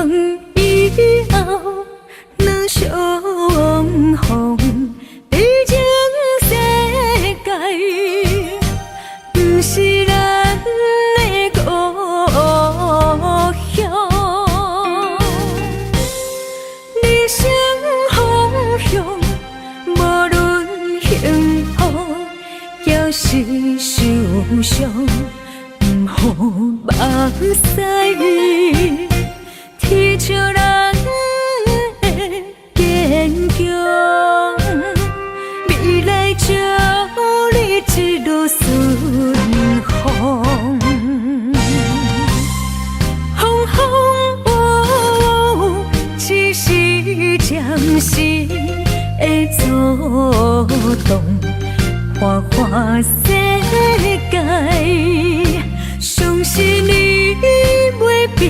望以後若相逢，彼種世界，毋是咱的故鄉。人生方向，無論幸福，抑是受傷，毋予目屎天笑咱的堅強，未來祝你一路順風。風風雨雨，只是暫時的阻擋。花花世界，相信你袂被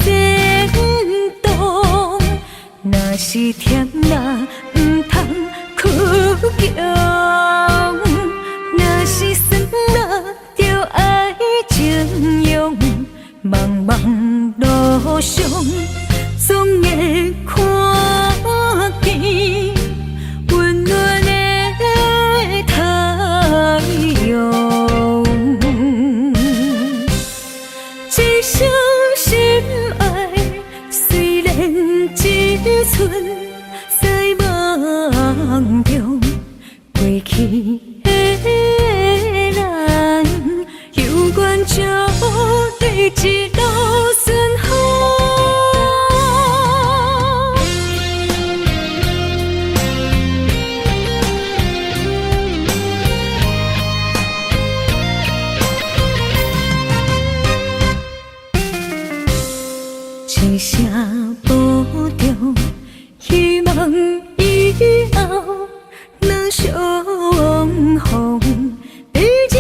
煽動。若是忝啦，毋通屈強；若是酸啦，就愛縱容。茫茫路上，總會看見溫暖的太陽。一生深愛，雖然一寸在夢中，過去的咱，猶原祝你一路順風。一聲保重，希望以後若相逢，彼種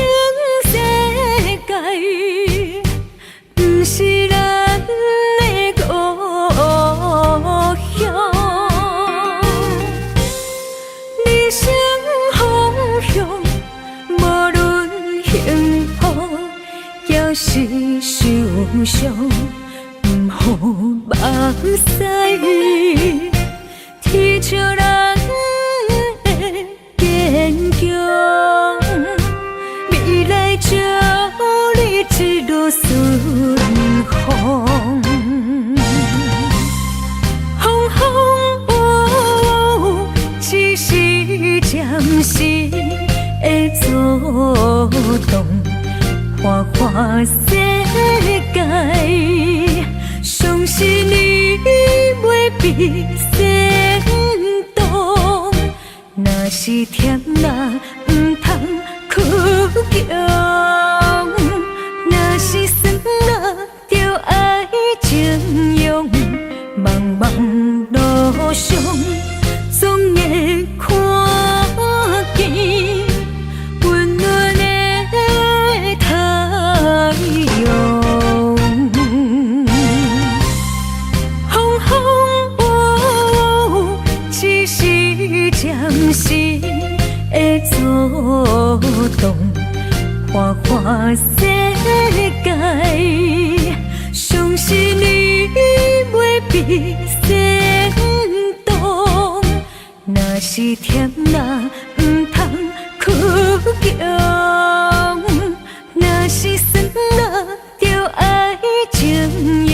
世界，毋是咱的故鄉。人生方向，無論幸福，抑是受傷，毋予目屎天笑咱的堅強，未來祝你一路順風。風風雨雨，只是暫時的阻擋。花花世界，相信你袂被煽動。若是忝啦，毋通屈強；若是酸啦，就愛縱容。茫茫路上，總會看見溫暖的太陽。風風雨雨，只是暫時的阻擋。花花世界，相信你袂被煽動。若是忝啦，毋通屈強；若是酸啦，就愛縱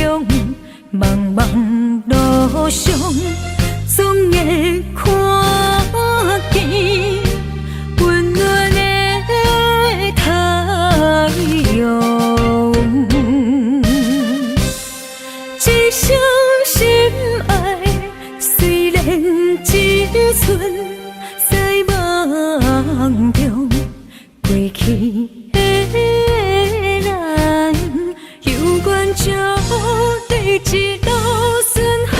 容。茫茫路上，總會看見溫暖的太陽。一生深愛，雖然一寸在夢中，過去的咱，猶原祝你一路順風。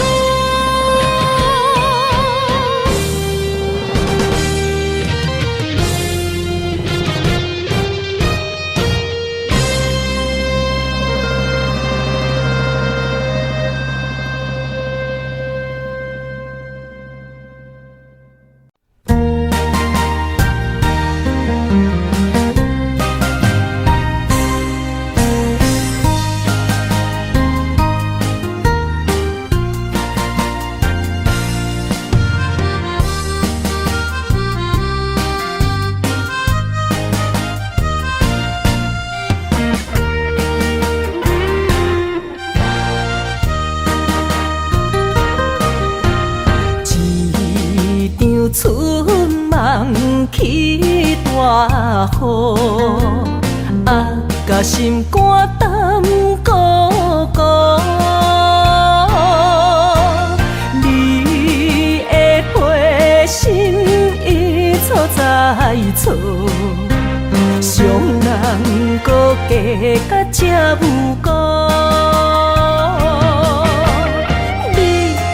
大雨，啊，共心肝澹糊糊。你的陪心一錯再錯，傷人閣加甲這無辜。你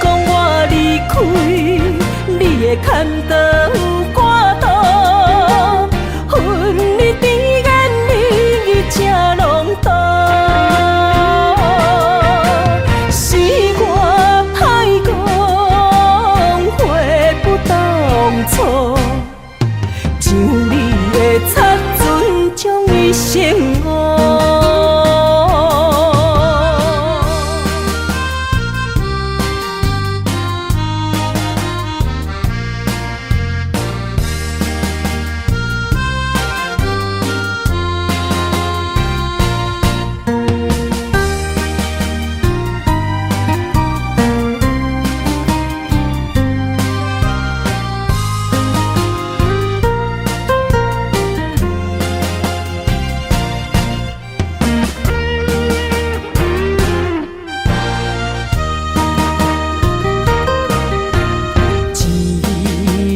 講我離開，你會牽腸掛肚，恨你甜言蜜語這濃度，是我歹講，悔不當初，將你的賊船將伊成誤。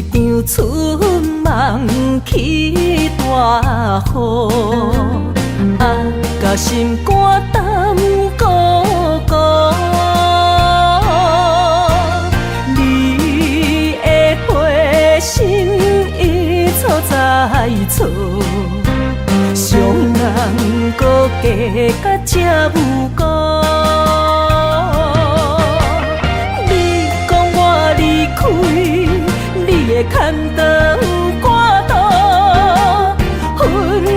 一場春夢起大雨，啊，共心肝澹糊糊。你的陪心一錯再錯，傷人閣加甲這無辜。你講我離開，你會牽腸掛肚，恨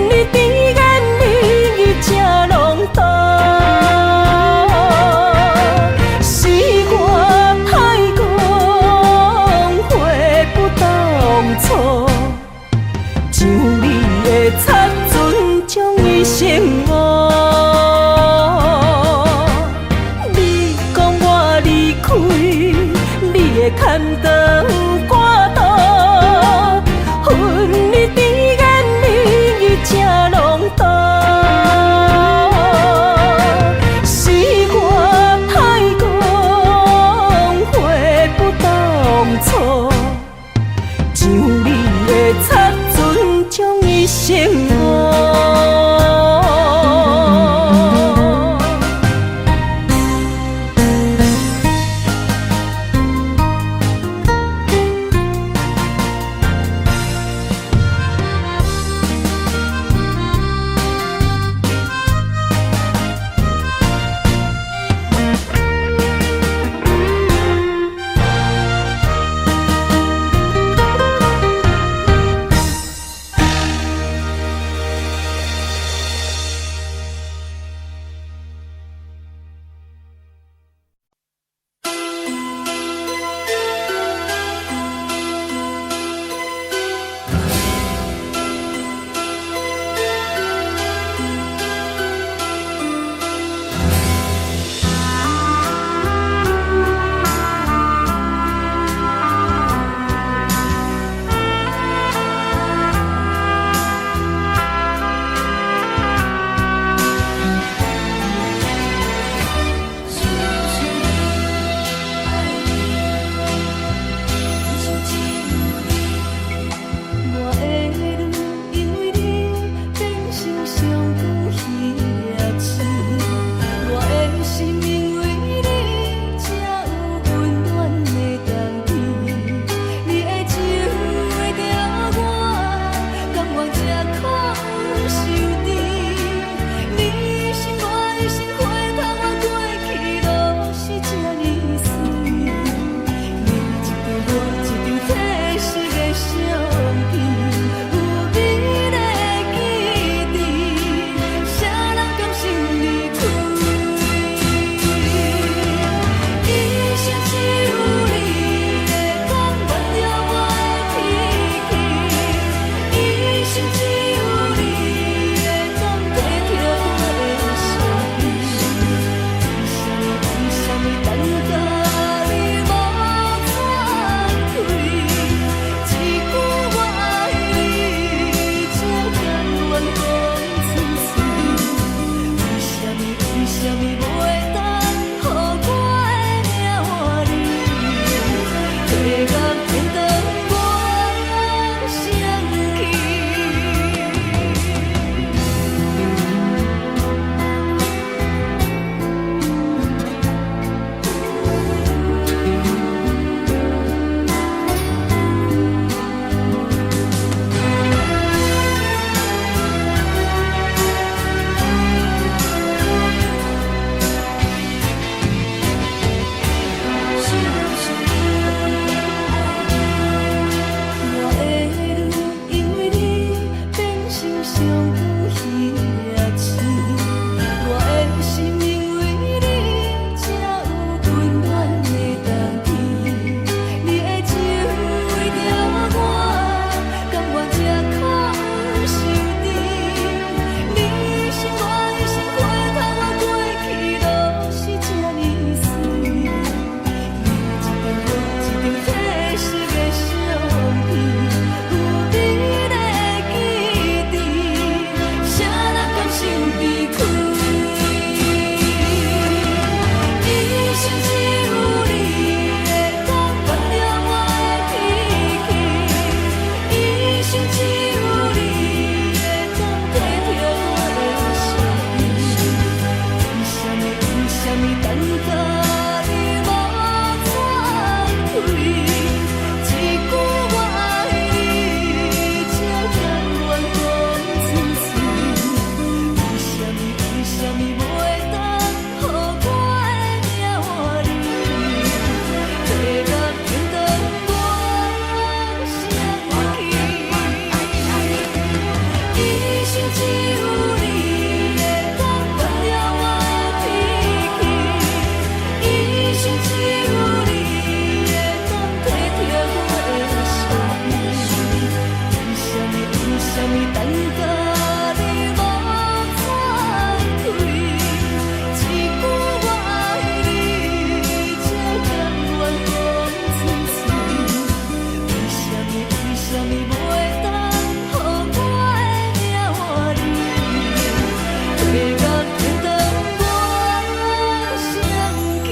你甜言蜜語這濃度，是我歹講，悔不當初，將你的賊船將伊成誤。你講我離開，你會牽腸掛肚，恨你甜言蜜語這濃度，是我歹講，悔不當初，將你的賊船將伊成誤。生只有你會當原諒我的脾氣，一生只有你會當體貼我的心。為啥物？為啥物等甲你無轉開？一句我愛你，才甘願講出喙。為啥物？為啥物袂當予我的命換你？地甲天當我相記。一生只有你會當原諒我的脾氣，一生只有你會當體貼我的心。為啥物？為啥物等甲你無轉開？一句我愛你，才甘願講出喙。為啥物？為啥物袂當予我的命換你？地甲天當我相記。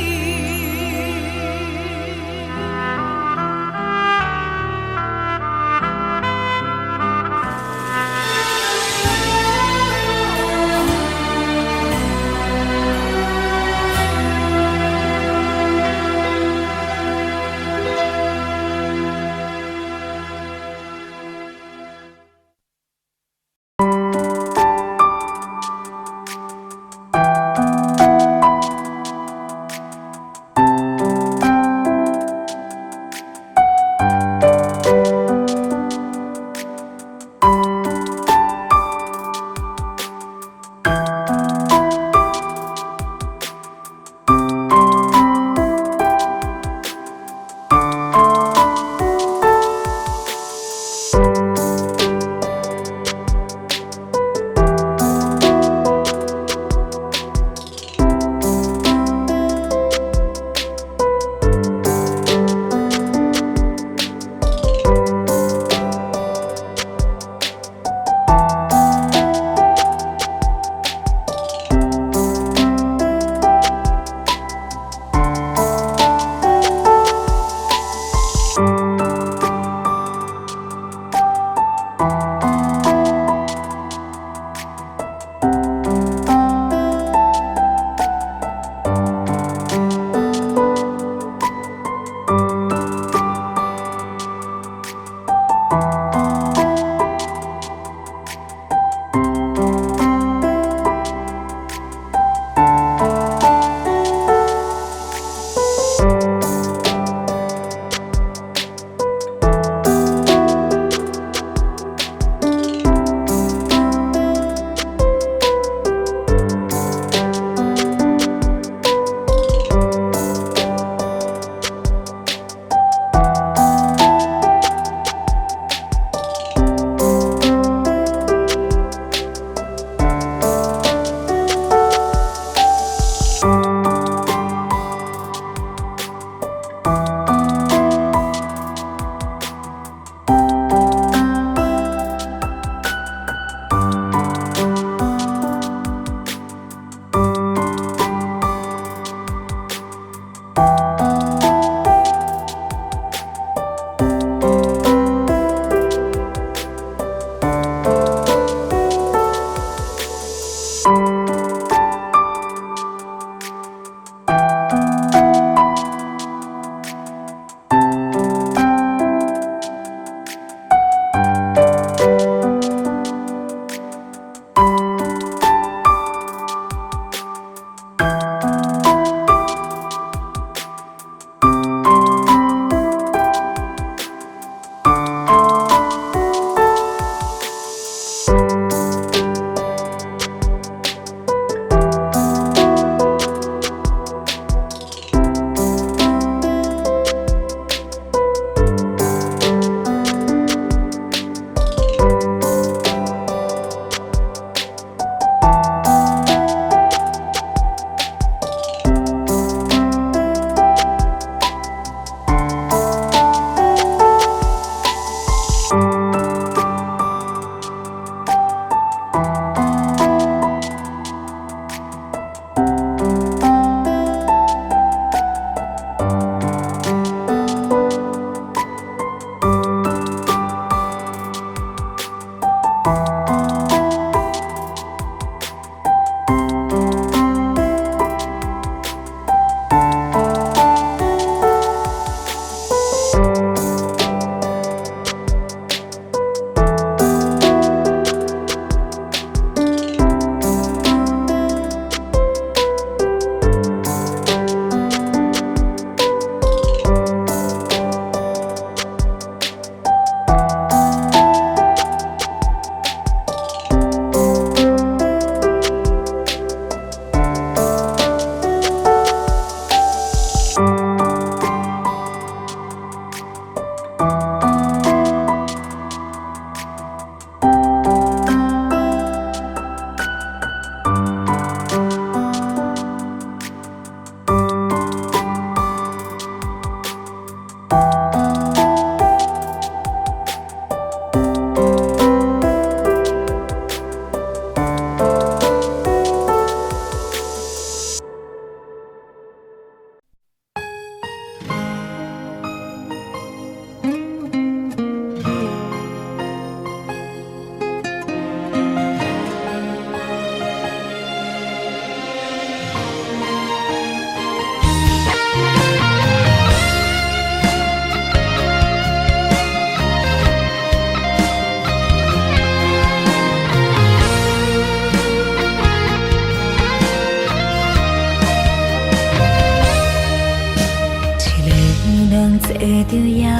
人坐著夜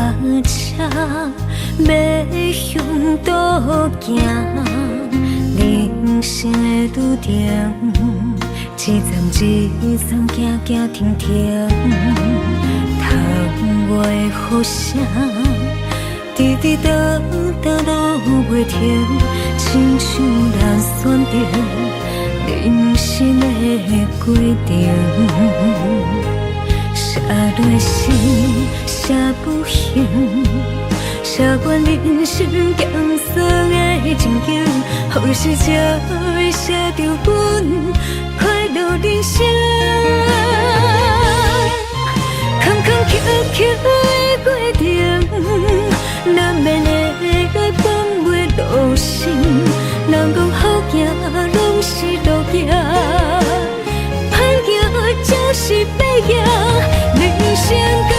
車，欲向佗行？人生的旅程，一站一站行行停停，窗外雨聲，直直沓沓落袂停，親像人選擇人生的過程。寫落心，寫不行，寫完人生鹹酸的情景，予是才會寫著阮快樂人生。坎坎坷坎的過程，難免會來放袂落心。人講好行，攏是路行，歹行才是欲贏。人生到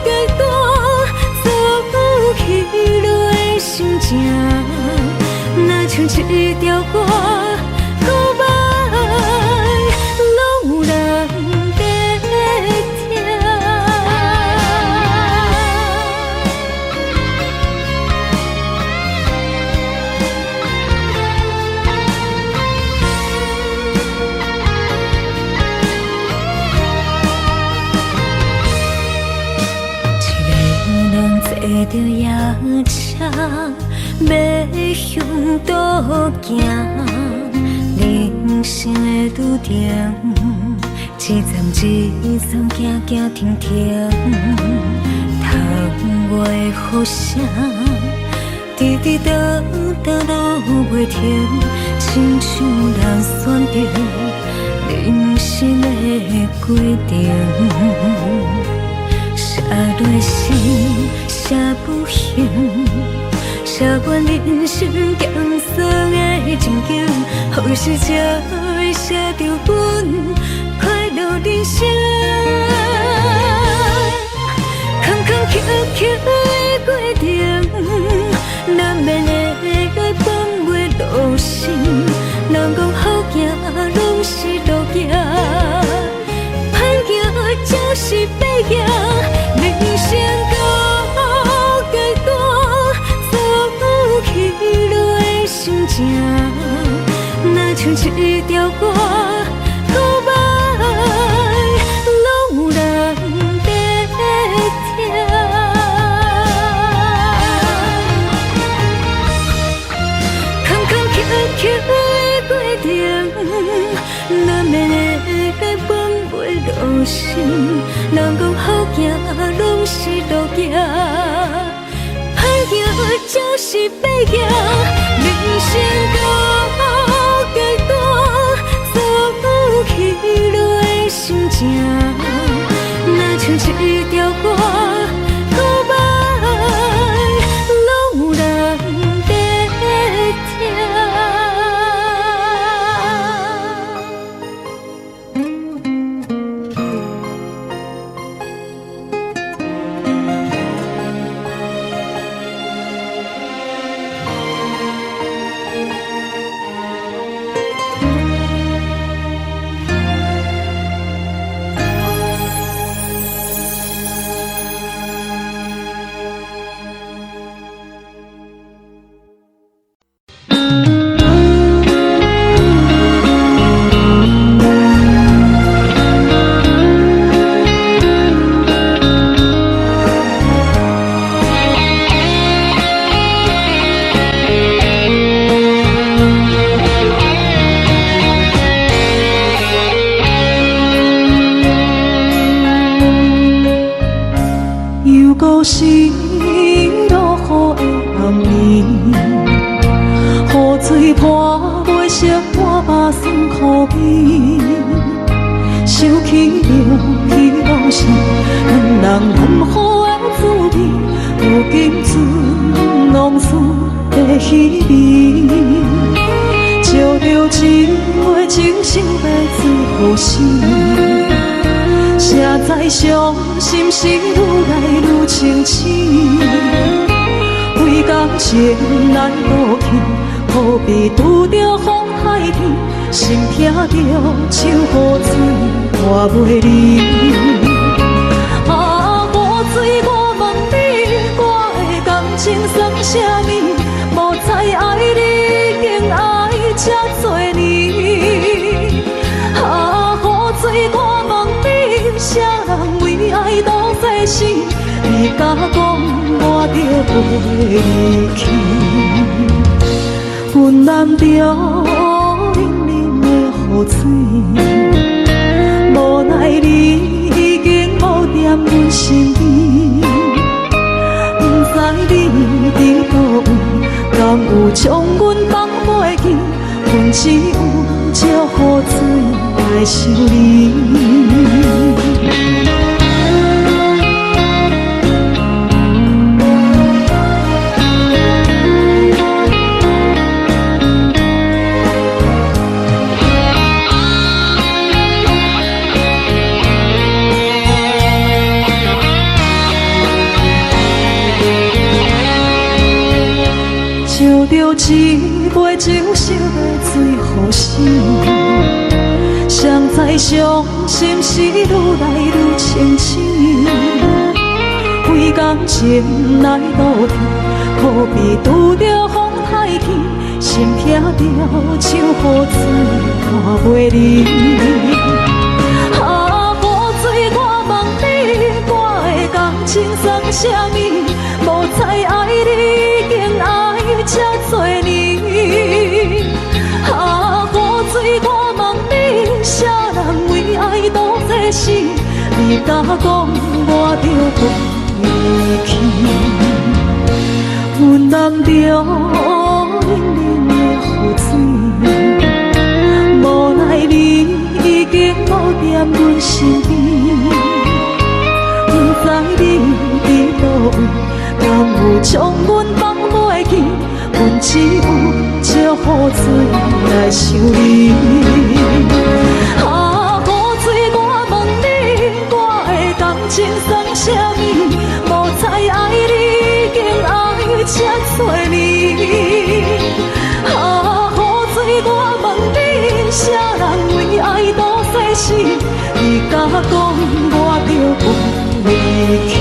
階段，所有起落的心情，若像一條歌，古擺攏有人在聽。一个人坐著夜車，欲向佗行？人生的旅程，一站一站行行停停，窗外雨聲，直直沓沓落袂停，親像人選擇人生的過程。寫落心，寫不行，寫完人生鹹酸的情景，予是才會寫著阮快樂人生。坎坎坷坎的過程，難免會來放袂落心。人講好行，攏是路行，歹行才是欲贏。人生到階段，所有起落的心情，若像一條歌，古擺攏有人在聽。坎坎坷坎的過程，難免會來放袂落心。人講好行，攏是路行，歹行才是欲贏。人生到階段，所有起落的心情，若像一條歌，古擺攏有人在聽。又閣是落雨的暗暝，雨水泼袂熄我目酸苦味。想起著彼当时，两人含糊的滋味，如今剩浓思的彼味。照著一回情想欲做予死。谁知伤心事愈来愈清醒，为感情难渡去，好比拄著风台天，心疼著像雨水泼袂离。啊。死，你敢講我著袂離去？雲南著冷冷的雨水，無奈你已經無踮阮身邊，毋知你佇佗位，敢有將阮放袂記？阮只有借雨水來想你。斟著一杯酒，想欲醉予死。誰知傷心事愈來愈清醒，為感情來倒退，可比拄著風太天，心疼著像雨水看袂離。啊，雨水，我問你，我的感情算啥物？無知愛你已經愛這多年。啊，雨水，我問你，啥人為愛賭這死？你敢講我著袂去？雲南著冷冷的雨水，無奈你已經無踮阮身邊，毋知你佇佗位，敢有將阮放袂記？阮只有借雨水來想你。啊，雨水，我問你，我的感情算啥物？無知愛你已經愛這多年。啊，雨水，我問你，啥人為愛賭生死？你敢講我著袂去？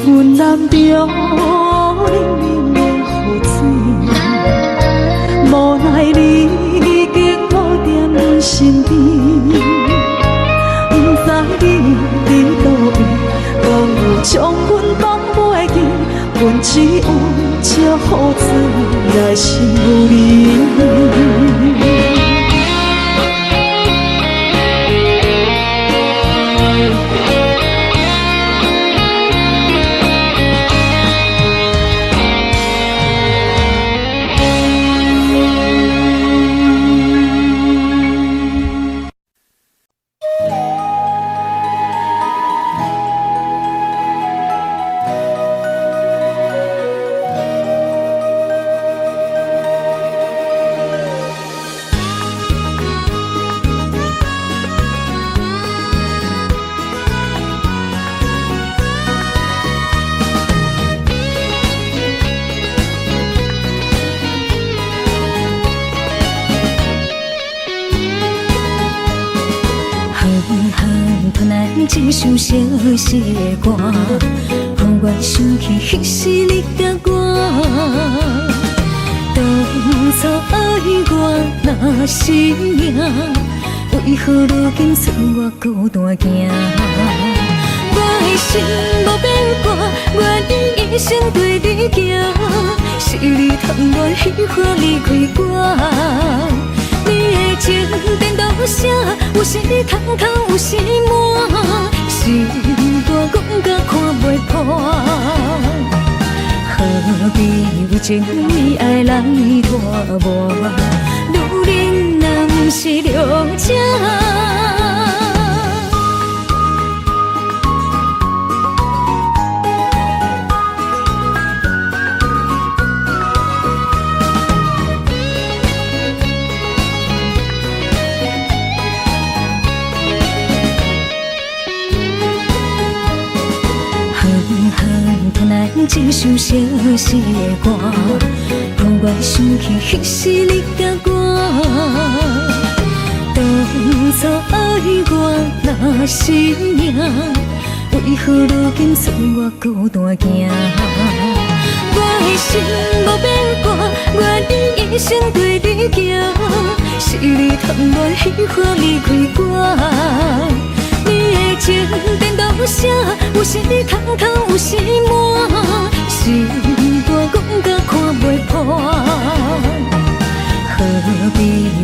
雲南著冷冷的雨水，無奈你已經無踮阮身邊，毋知你佇佗位，敢有將阮放袂記？阮只有借雨水來想你。這首熟悉的歌，予我想起彼時你佮我。當初愛我若是贏，為何如今剩我孤單行？我的心無變卦，願意一生綴你行，是你貪戀彼花離開我。你的情電都聲，有時空空，有時滿，心肝講甲看袂破。何必為情為愛來拖磨？女人若毋是弱者。這首熟悉的歌，予我想起彼時你佮我。當初愛我若是贏，為何如今剩我孤單行？我的心無變卦，願意一生綴你行，是你貪戀彼花離開我。你的情電都聲，寫，有時空空，有時滿，心肝講甲看袂破。何必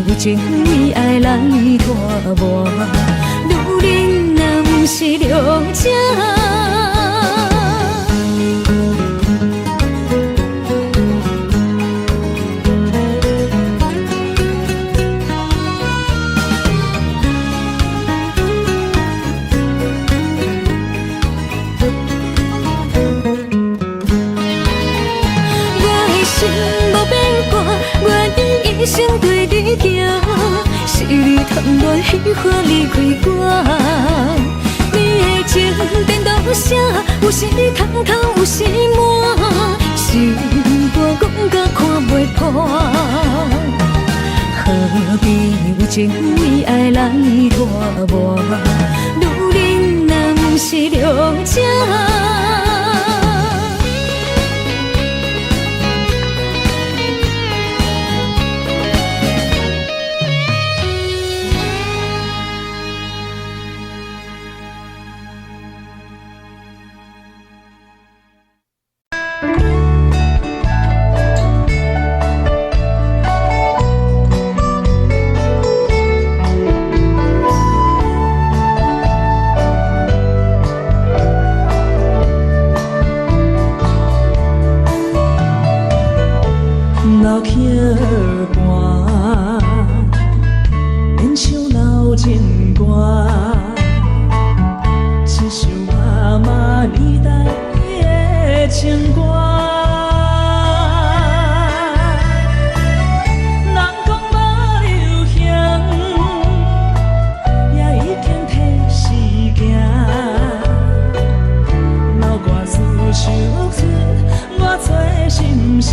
有情為愛來拖磨？女人若毋是良者。我的心無變卦，願意一生對你行，是你貪戀彼花離開我。你的情顛倒寫，有時空空，有時滿，心肝講甲看袂破。何必有情為愛來拖磨？女人若毋是良者。老曲歌，演唱老情歌，一首妈妈年代的情歌。人講無流行，也已經提時行。老歌詞唱出偌濟心聲。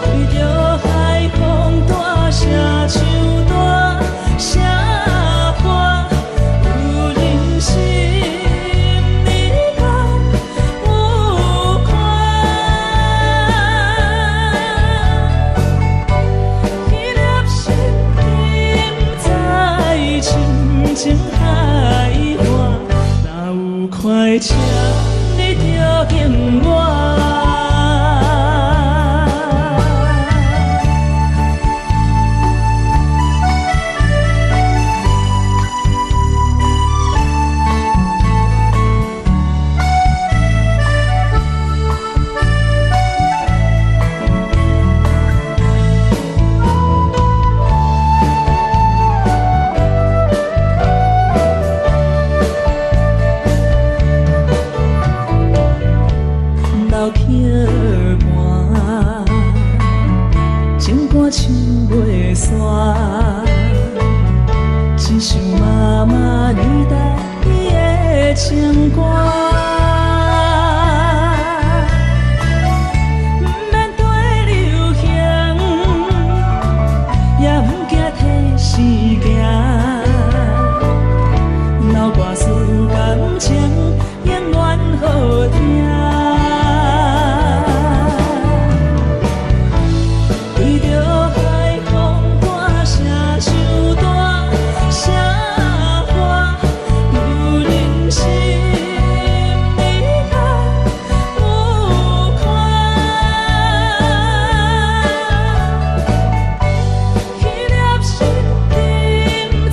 對著海風大聲唱大聲喊，有人心你敢有看？彼粒心沉在深情海岸，若有快車，你著敬我。老曲歌，情歌唱袂煞，一首媽媽年代的情歌。毋免綴流行，也毋驚提時行。老歌詞感情永遠好聽。對著海風大聲唱大聲喊，有人心你敢有看？彼粒心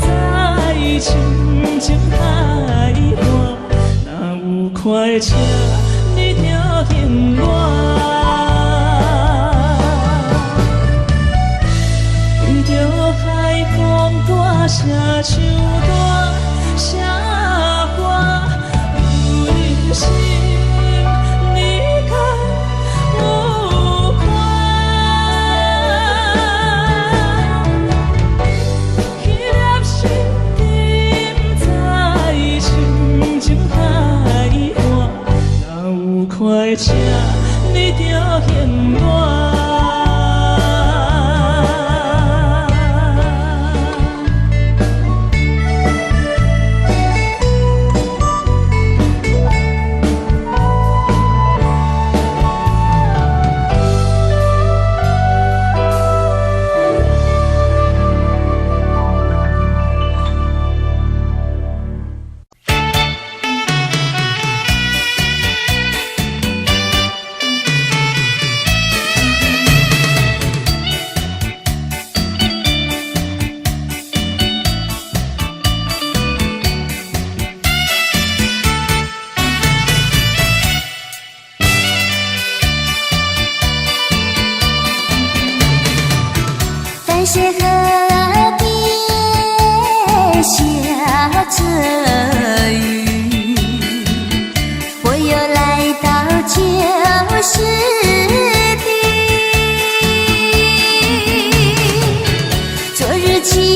沉在深情海岸，若有快車，你著敬我。對著海風大聲唱大聲喊，有人心你敢有看？彼粒心沉在深情海岸，若有快車，你著敬我。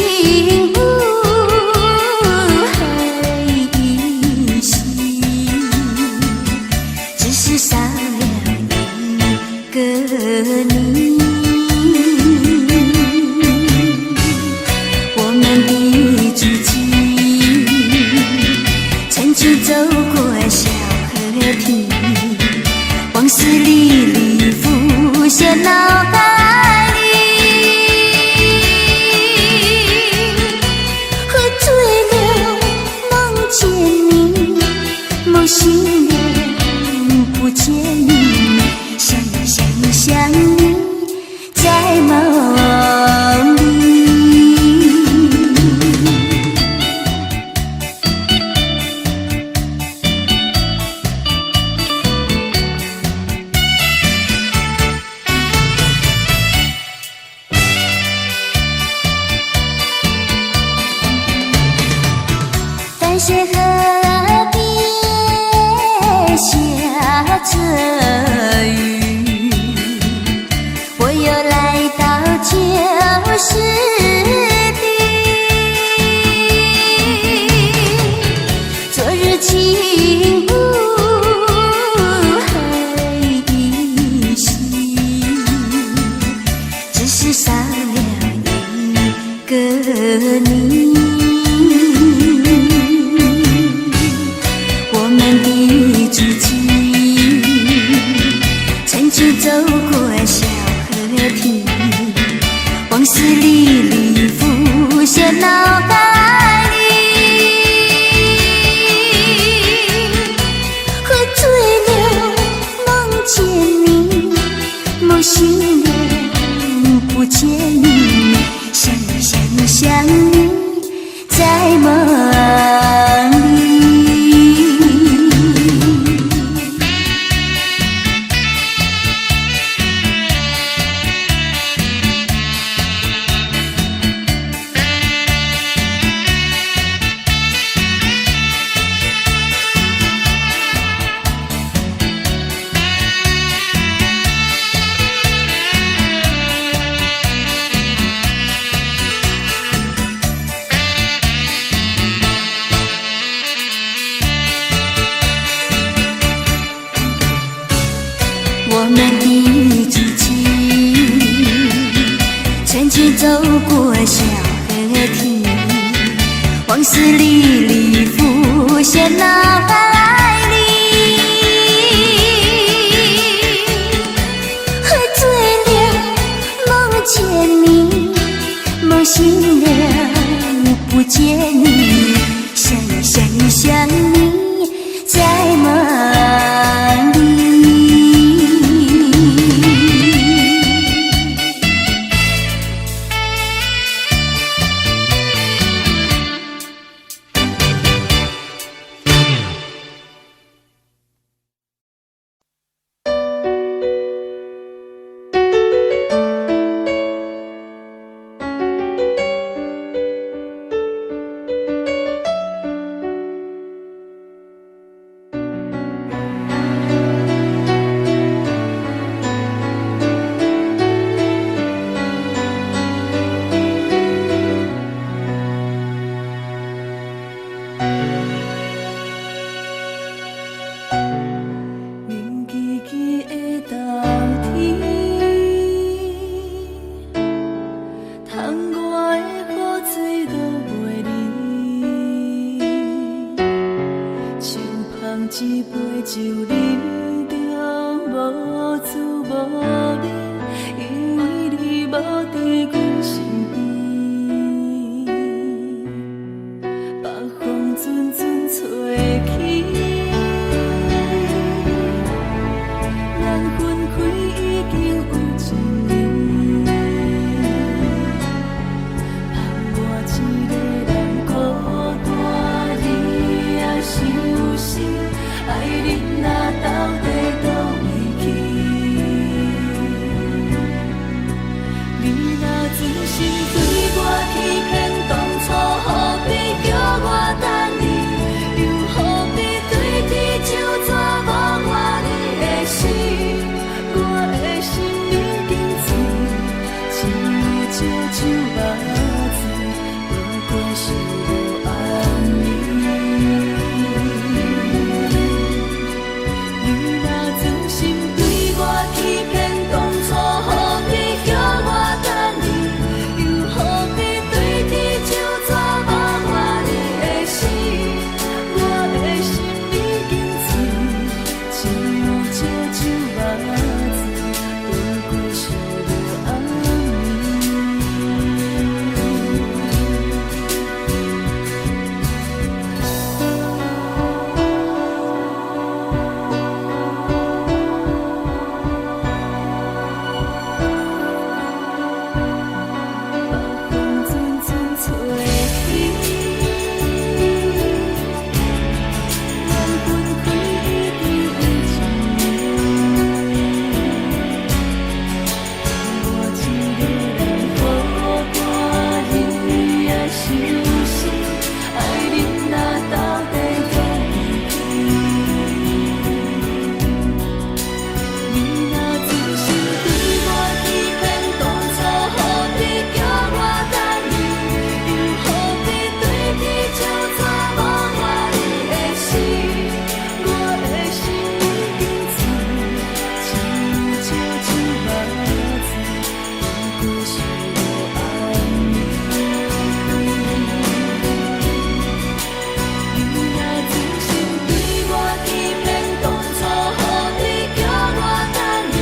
霧還依稀，只是少了一個你。我們的足跡，曾經走過小河堤，往事歷歷浮現腦海裡。喝醉了夢見你，夢醒了不見你，想你想你想你，在夢裡。淡水河邊下著雨，我又來到舊時地。昨日情霧還依稀，只是少了一個你。我們的足跡，曾經走過小河堤，往事歷歷浮現腦海裡。喝醉了夢見你，夢醒了不見你，想你想你想你，在夢裡。我們的足跡，曾經走過小河堤，往事歷歷浮現腦海裡。喝醉了夢見你，夢醒了不見你，想你想你想你，在夢裡。冷吱吱的冬天，窗外的雨水落袂离，手捧一杯酒，饮著无滋无味，因為你無佇阮身邊。北風陣陣吹起，咱分開已經有一年，放我一个人孤單，你也傷心，愛人若等小暗暝。你若存心對我欺騙，當初何必叫我等你？又何必對天咒詛無我你的死？我的心已經醉，親像石酒肉醉，度過寂寞暗暝。北風陣陣吹起，緣分開已經一年。我一個人孤單日夜相思，愛人啊到底佗位去？你若存心對我欺騙，當初何必叫我等你？又何必對天咒詛無我你的死？我的心已經醉，親像石酒肉醉，度過寂寞暗暝。你若存心對我欺騙，當初何必叫我等你？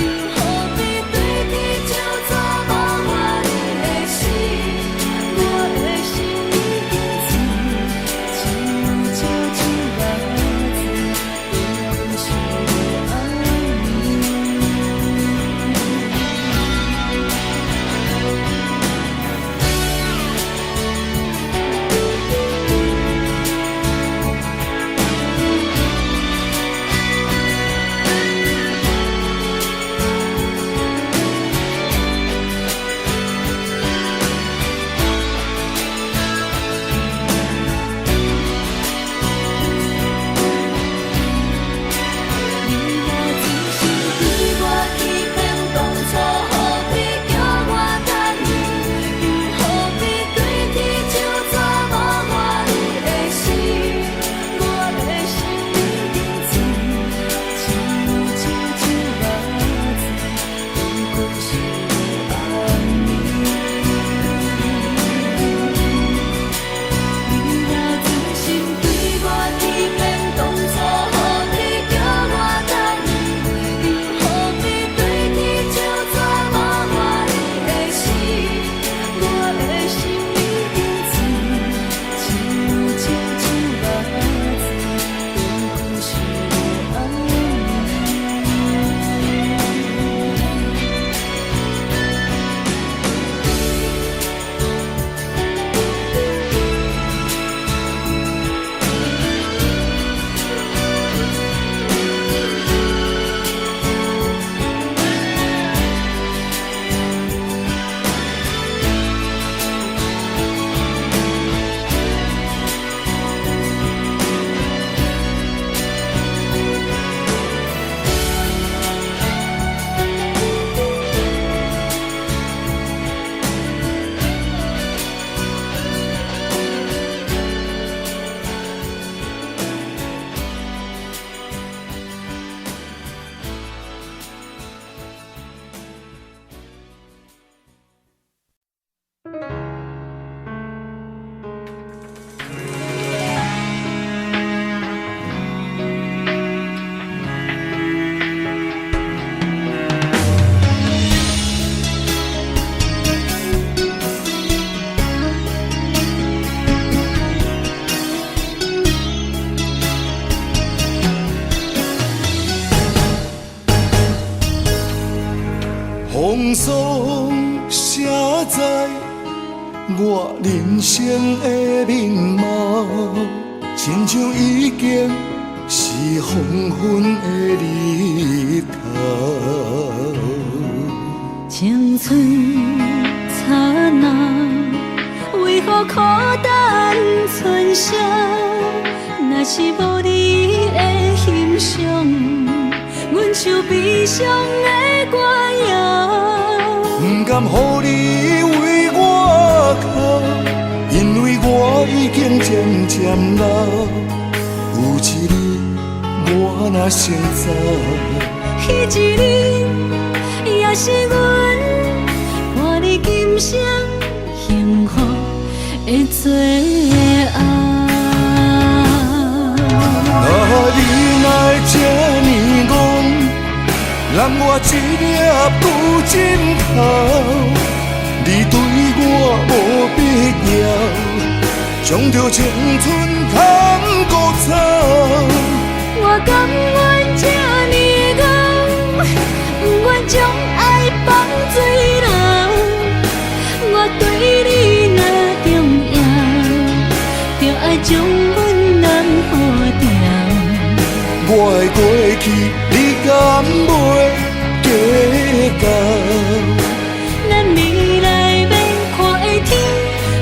又何必對天咒詛無我你的死？我的心已經醉，親像石酒肉醉，度過寂寞暗暝。你若存心對我欺騙，當初何必叫我等你？又何必對天咒詛無我你的死？我的心已經醉，親像石酒肉醉，度過寂寞暗暝。你若存心對我欺騙，當初何必叫我等你？又何必對天咒詛無我你的死？我的心已經醉，親像石酒肉醉，度過寂寞暗暝。風霜寫在我人生的面貌，親像已經是黃昏的日頭。青春燦爛，為何苦等春宵？若是無你的欣賞，阮唱悲傷的歌謠。不甘予你為我哭，因為漸老，有一日我若先走，彼一日也是阮伴你今生幸福的最後。啊，你哪會這呢戇，揽我一粒舊枕頭，你對我無必要，將著青春牵孤走。我甘願這呢戇，不願將愛放水流。我對你若重要，就愛將阮揽好牢。我的過去，你敢袂計較？咱未來欲看的天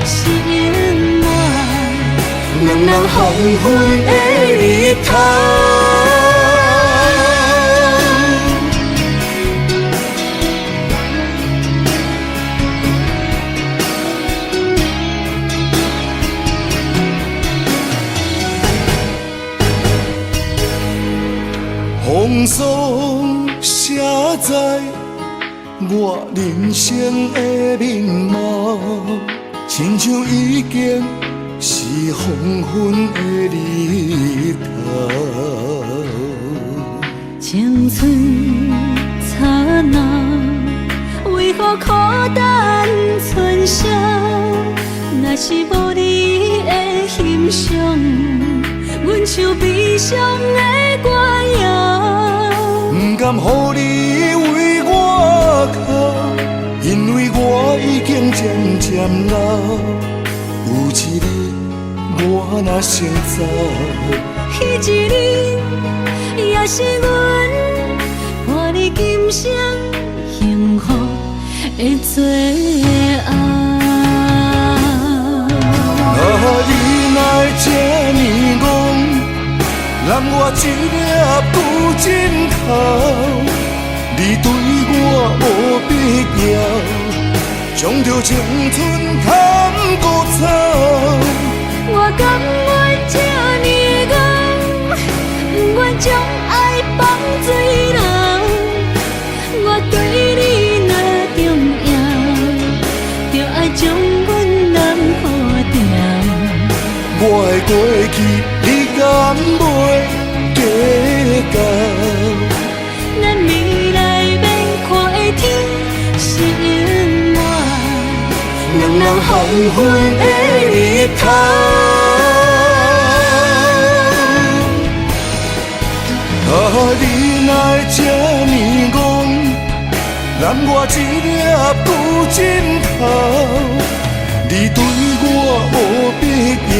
是永遠兩人黃昏的日頭。風霜寫在我人生的面貌，親像已經是黃昏的日頭。青春燦爛，為何苦等春宵？若是無你的欣賞，阮像悲傷的歌謠。不甘予你為我哭，因為我已經漸漸老。有一日我若先走，彼一日也是阮伴你今生幸福的最後。啊，你哪會這呢戇，攬我一粒舊枕頭，你對我無必要，將著青春牵孤走。我甘願這呢戇，不願將愛放水流。我對你若重要，就愛將阮攬好牢。我的過去，你敢袂計較？咱未來欲看的天是永遠兩人黃昏的日頭。啊，你哪會這呢戇，攬我一粒舊枕頭，你對我無必要，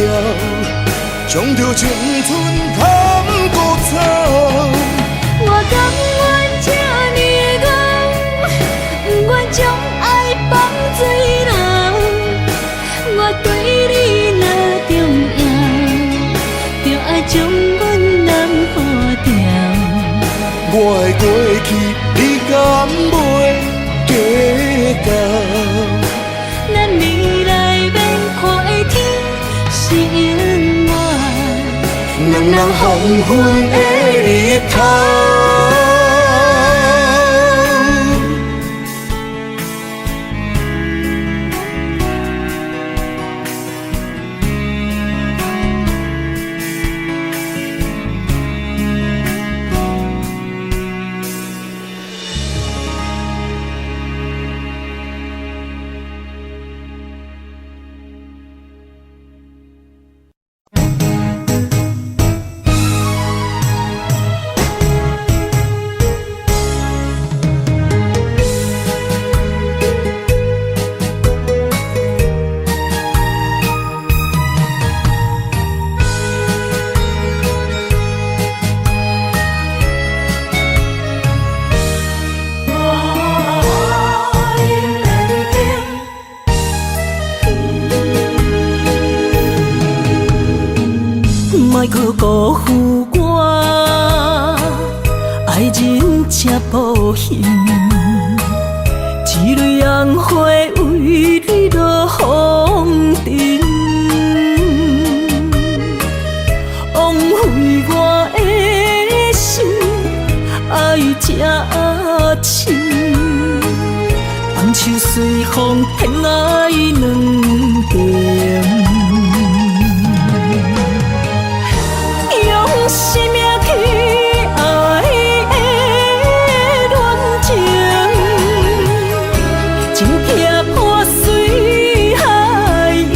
將著青春牵孤走。我甘願這呢戇，不願將愛放水流。我對你若重要，就愛將阮攬好牢。我的過去，你敢袂計較？咱未來欲看的天是永遠兩人黃昏的日頭。莫阁辜負我，愛人這薄幸，一蕊紅花為你落紅塵。像隨風天涯兩邊。用生命去愛的戀情，真痛破碎海洋。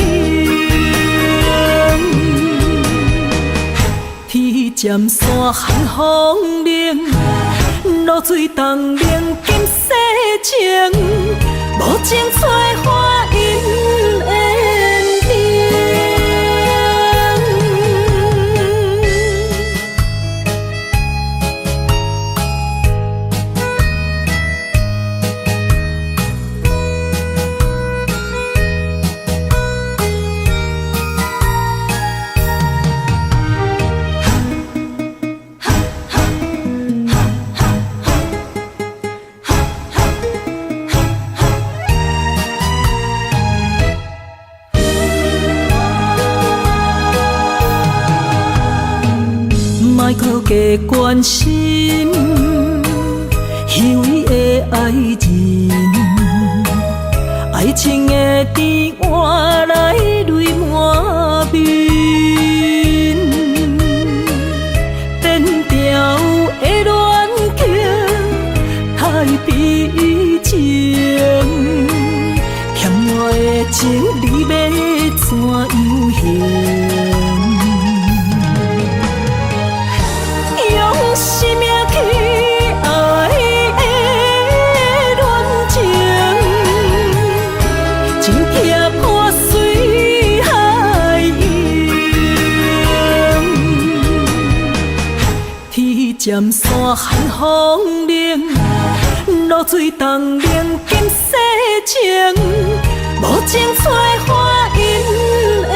天漸山寒風冷，露水凍冷今世情，無情催花陰緣冷。莫閣加關心虛偽的愛人，愛情的甜換來淚滿面，變調的戀情太悲情，欠我的情你欲怎樣還？用生命去愛的戀情，真痛破碎海洋。天漸山寒風冷，露水凍冷今世情，無情催花陰緣冷。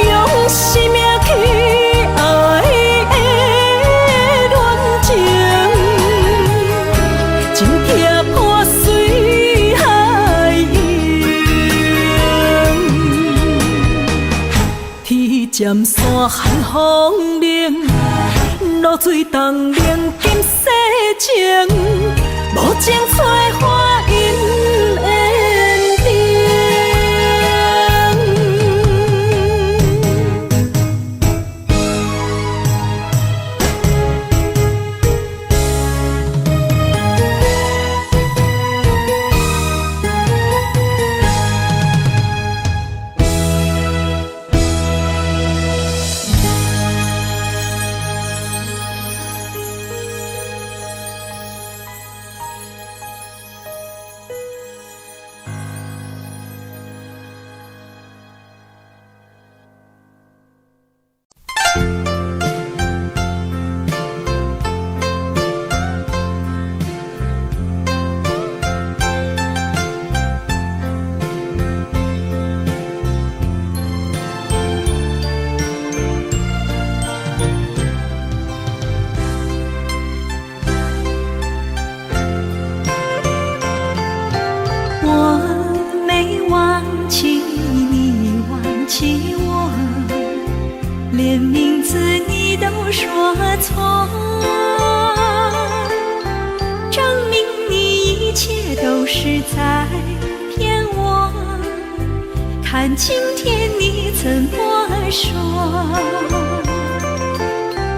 用生命去愛的戀情，真痛破碎海洋。天漸山寒風冷，露水凍冷今世情，無情催花陰緣冷。我沒忘記你，忘記我，連名字你都說錯，證明你一切都是在騙我。看今天你怎麼說？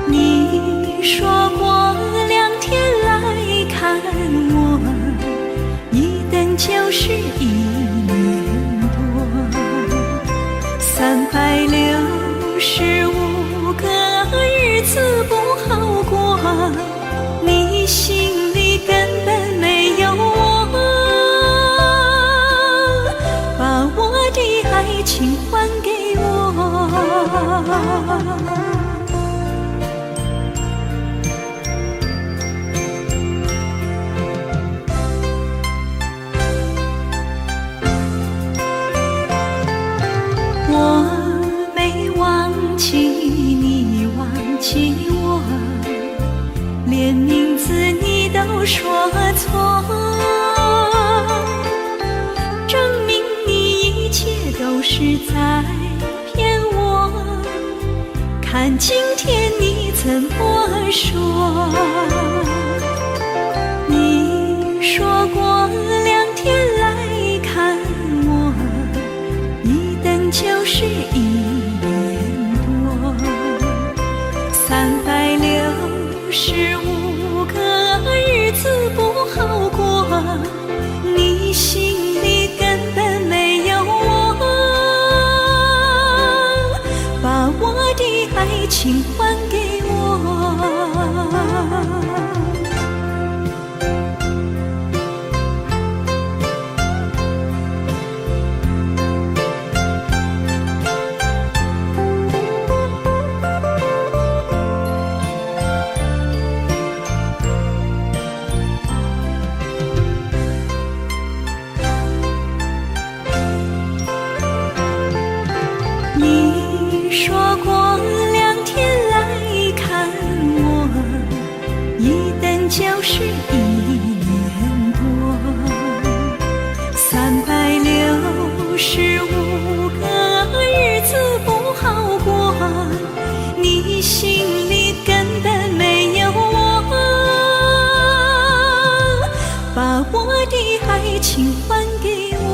你說過兩天來看我，一等就是一年多，365個日子不好過，你心裡根本沒有我，把我的愛情還給我。看今天你怎麼說。你說過兩天來看我，一等就是一年多，365個日子不好過，你心裡根本沒有我，把我的愛情還給我。你說過兩天來看我，一等就是一年多，365個日子不好過，你心裡根本沒有我，把我的愛情還給我。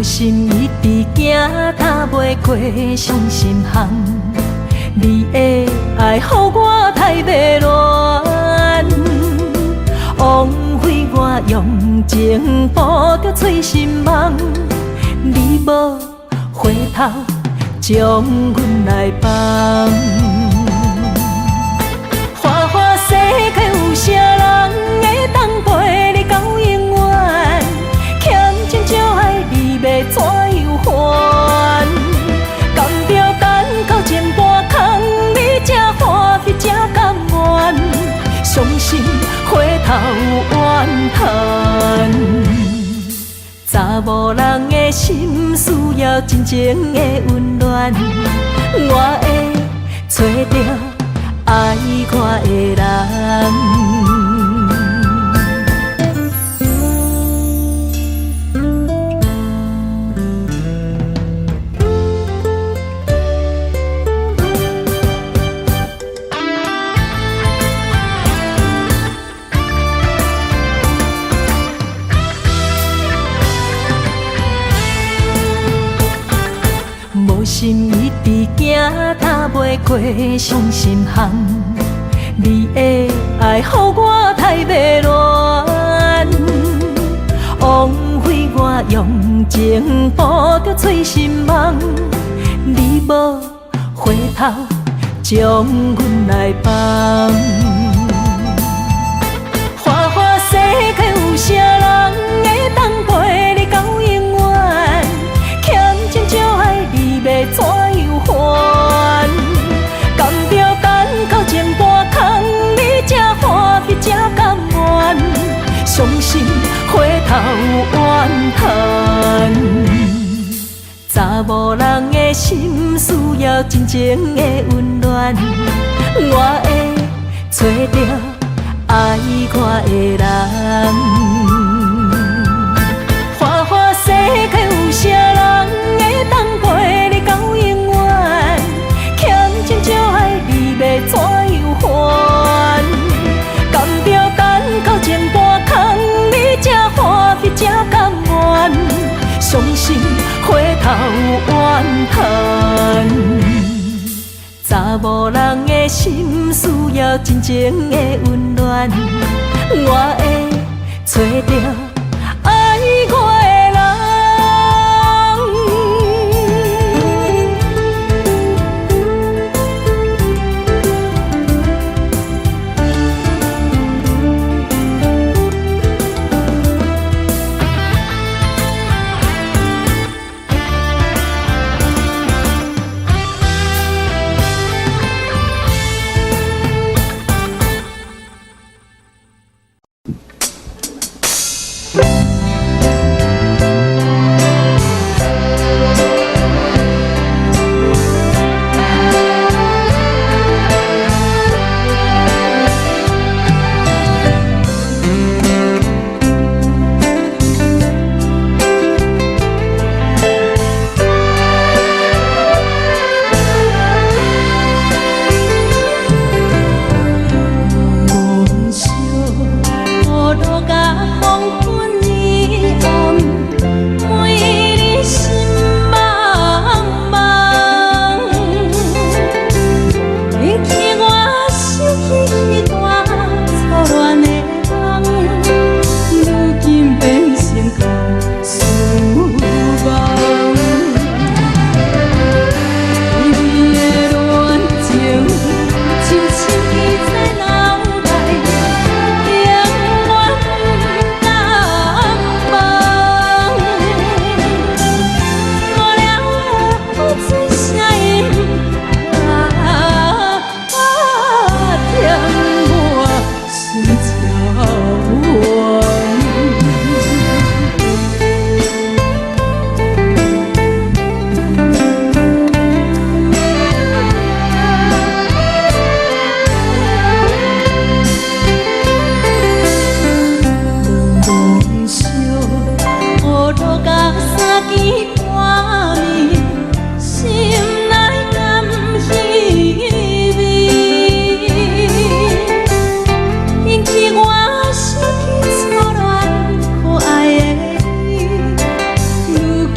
心一直行，踏袂過傷心巷。你的愛予我太迷亂，枉費我用情布著碎心網。你無回頭，將阮來放。花花世界有啥人會當陪你到永遠？欠情少愛你欲怎樣還？甘著等到情半空，你才歡喜才甘願，傷心回頭怨嘆。查某人的心需要真情的溫暖，我會揣著愛我的人。無心一直行，踏袂過傷心巷。你的愛予我太迷亂，枉費我用情布著碎心網。你無回頭，將阮來放。花花世界有啥人會當陪你到永遠？欠情少愛你欲怎樣還？甘著等到情半空，你才歡喜才甘願，傷心回頭怨嘆。查某人的心需要真情的溫暖，我會揣著愛我的人。花花世界有啥人會當陪你到永遠？欠情少愛你欲怎樣還？甘著等到情半空，你才歡喜才甘願，傷心回頭怨嘆。查某人的心需要真情的溫暖，我會揣著愛我的人。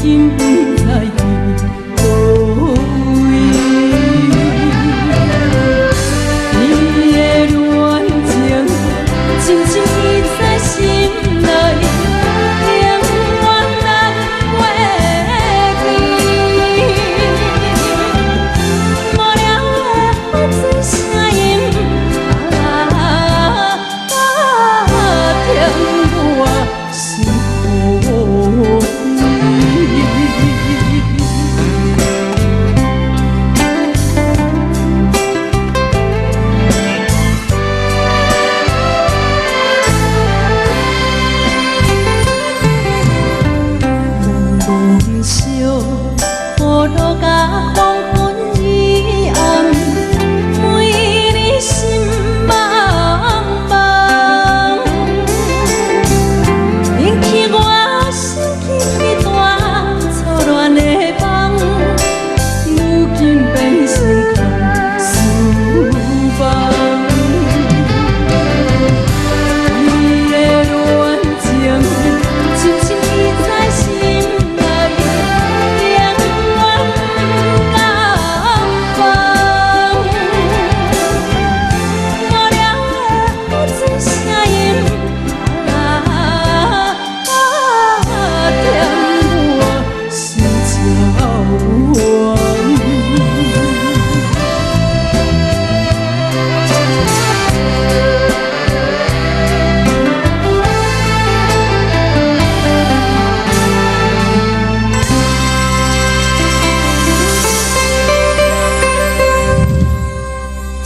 今毋知佇佗位。你的戀情深深記在心內，永遠難袂記。無聊的雨水聲音，啊，疼我心肝脾。蒙蒙小雨落甲黃昏以暗，每日心茫茫，引起我想起彼段初戀的夢，如今變成空書房。你的戀情深深記在心內，永遠不敢放。無聊的雨水聲音，啊，疼我心焦黃。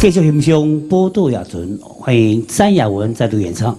繼續欣賞《寶島夜船》，歡迎詹雅雯再度演唱。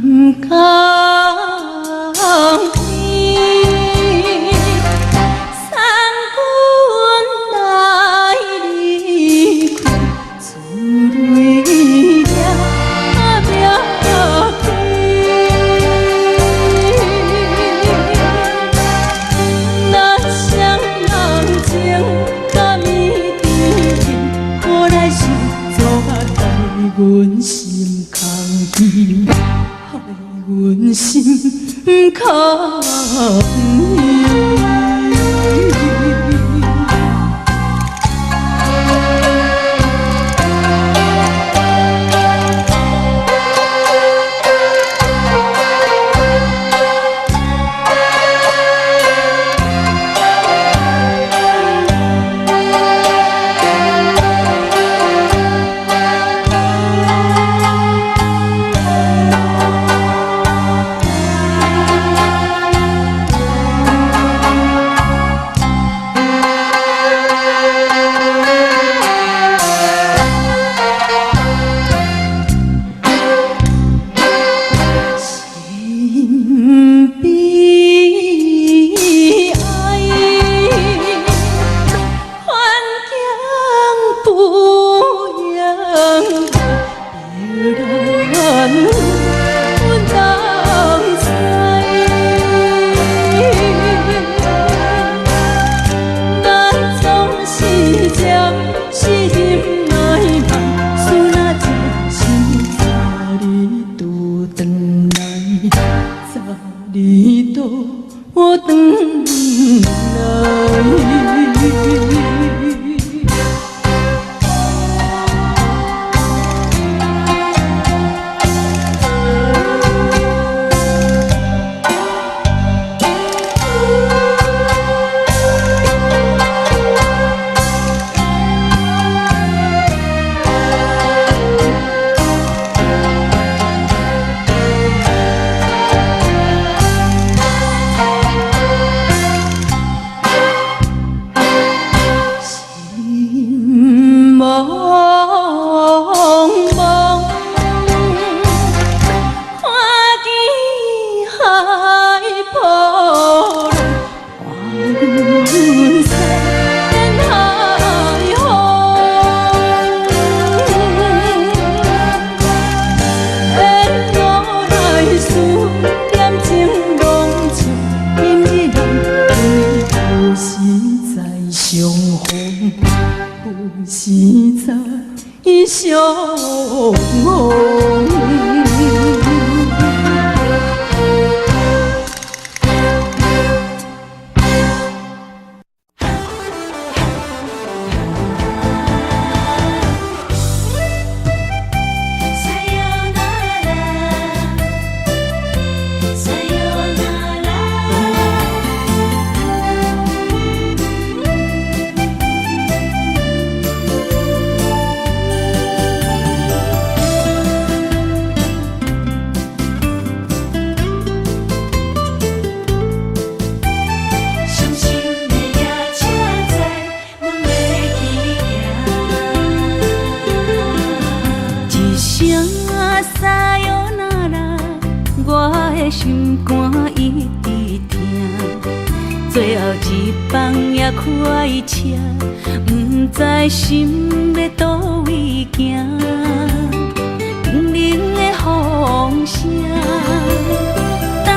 踮江邊，送阮來離開，珠淚掠命去。咱雙人情甲绵甜，苦來受阻害阮心空虛，害阮心空虛。心悲哀，環境不應別人當知。咱總是暫時忍耐慢，思若真心早日拄轉來，早日倒轉來。何時再相逢？何時再相逢？傷心的夜車載，阮欲去行。一聲さよなら，我的心肝一直疼。最後一班也開車，毋知心欲佗位行。冰冷的風聲，淡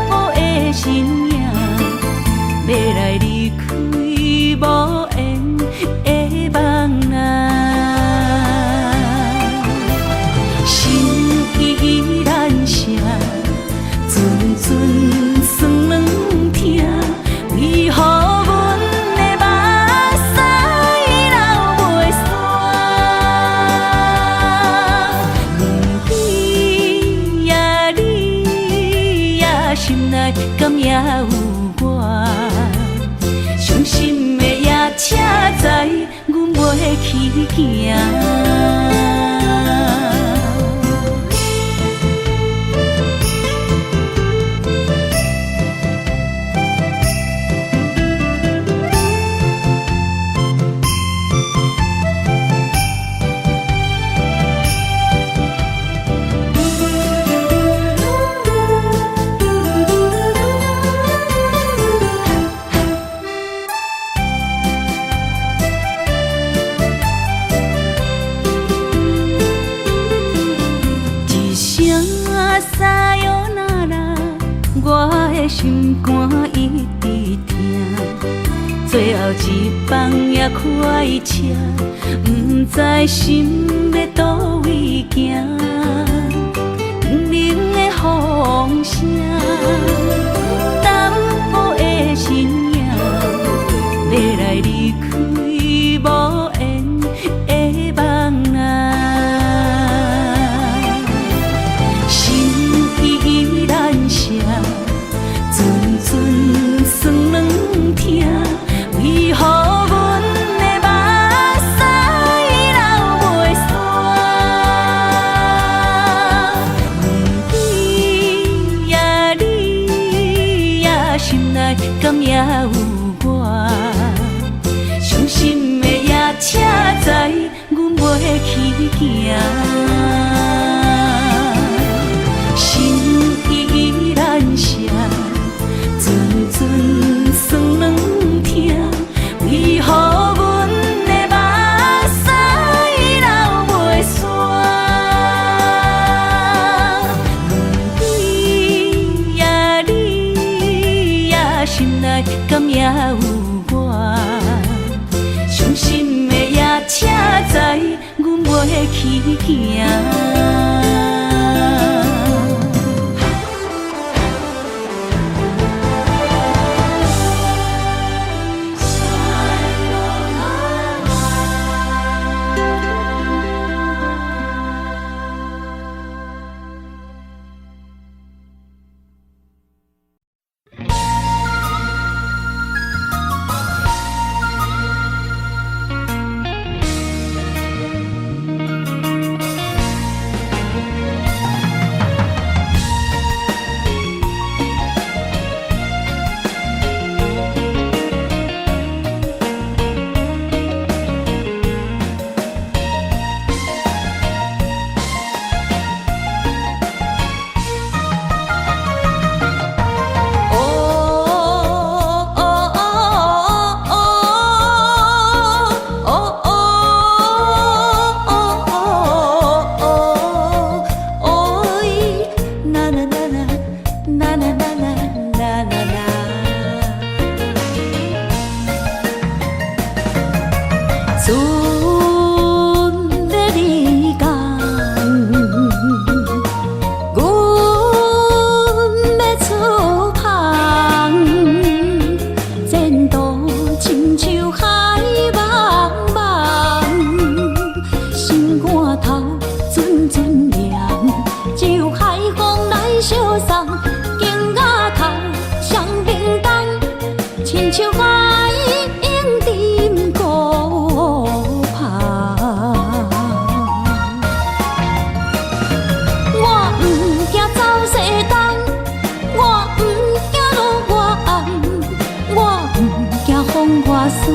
薄的身影，欲來離開無緣的夢啊。心依難捨，陣陣酸軟疼，為何阮的目屎流袂煞？你呀你呀，心內敢猶有我？傷心的夜車載，阮袂去行。一聲さよなら，我的心肝一直疼。最後一班也開車，毋知心欲佗位行。冰冷的風聲，淡薄的身影，欲來離開無緣的夢啊。心依難捨，陣陣酸軟疼，為何阮的目屎流袂煞？你呀你呀，心內敢猶有我？傷心的夜車載，阮袂去行。心依難捨，陣陣酸軟疼，為何阮的目屎流袂煞？你呀你呀，心內敢猶有我？傷心的夜車載，阮袂去行。親像海湧沉孤帆。我毋驚走西東，我毋驚落外暗，我毋驚風外酸，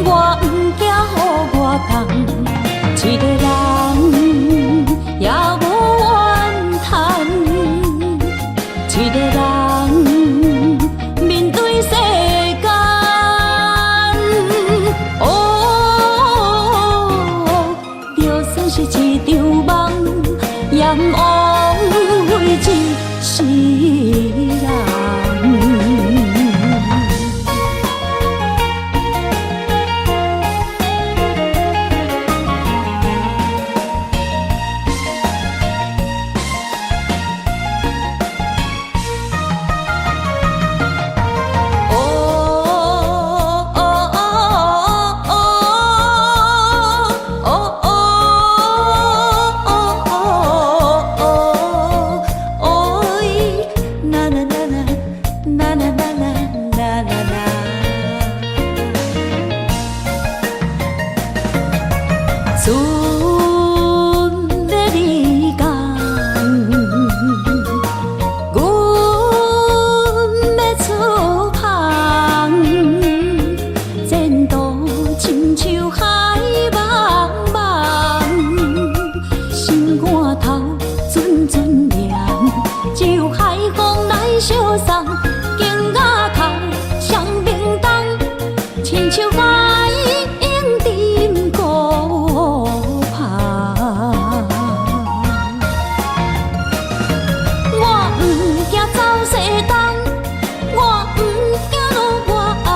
我毋驚雨外重。一个人也無怨嘆，一个人面對世間。哦，就算是一場夢，也毋枉費一世人。哦哦哦哦哦哦哦，啦啦啦啦啦啦啦啦啦啦。船欲離港，阮欲出航，前途親像海茫茫，心肝頭陣陣涼，只有海風來相送，肩仔頭雙明燈，親像海湧沉孤帆。我毋驚走西東，我毋驚落外暗，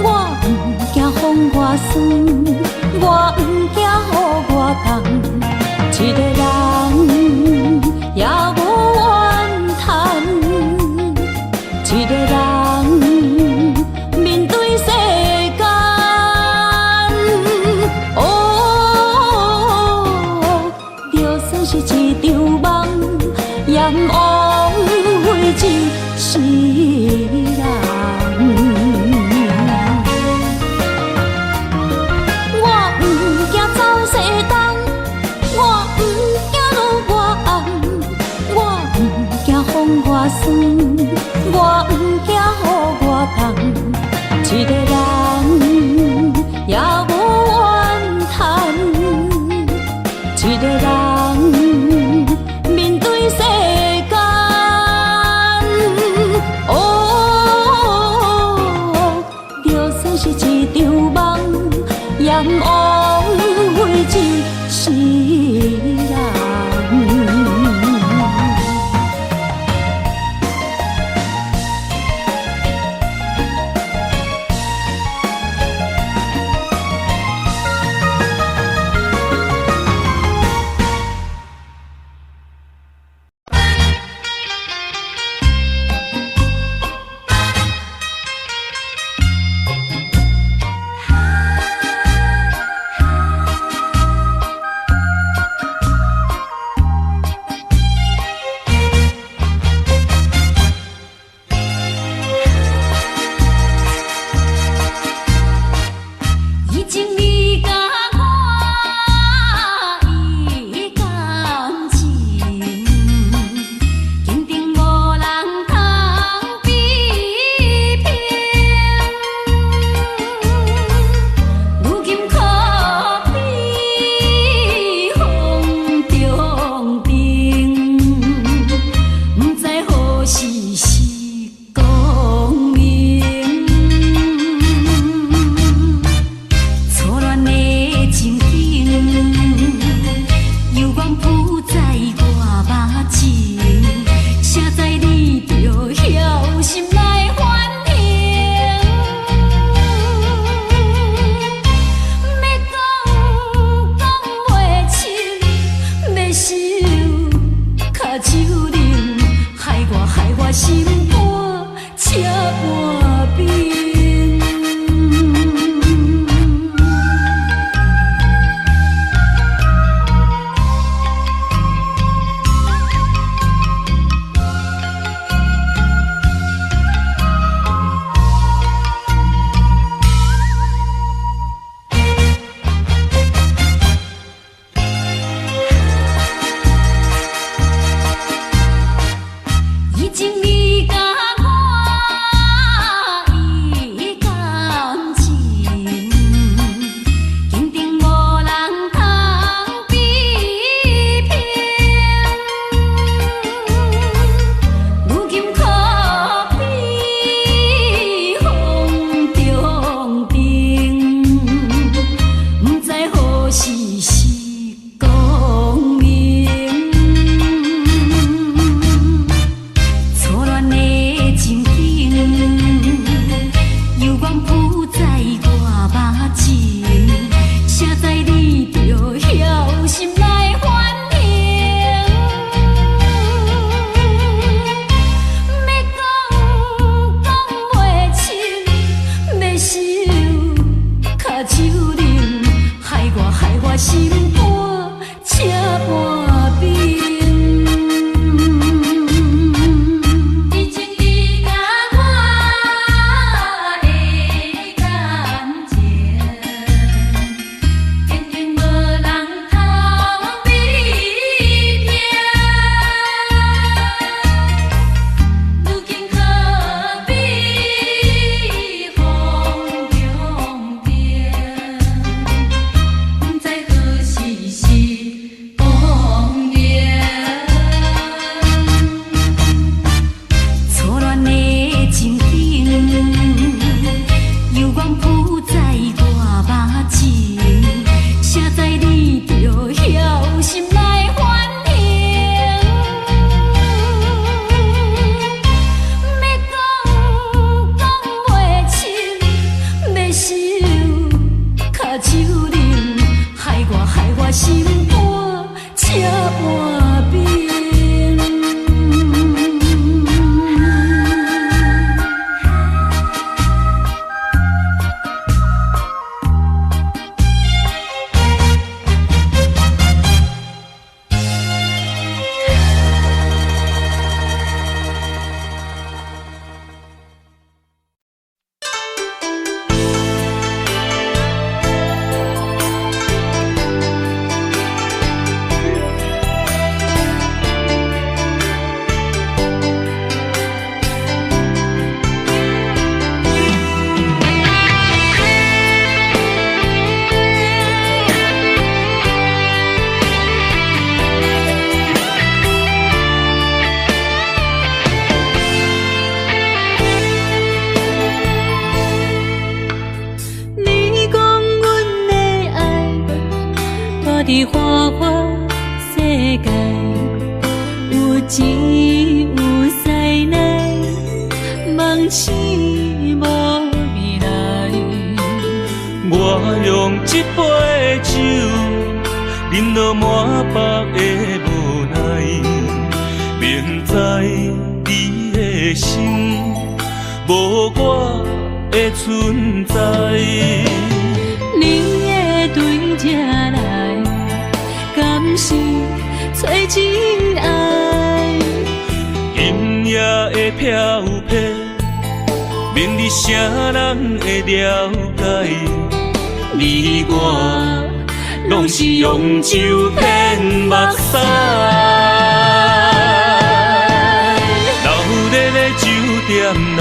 我毋驚風外酸，我毋驚雨外重。一个人也無怨嘆，一個人面對世間。哦，就算是一場夢，也毋枉費一世人。我毋驚走西東，我毋驚落外暗，我毋驚風外酸，我毋驚雨外重。一個人也無怨嘆，一個人面對世間。哦，就算是一場夢，也毋枉費一世人。佇花花世界，有錢有勢內，夢醒無未來。我用這杯酒，飲到滿腹的無奈，明知你的心無我的存在。你會對這來，敢是找真愛？今夜的飄泊，明日啥人會了解？你我攏是用酒騙目屎。闹熱的酒店內，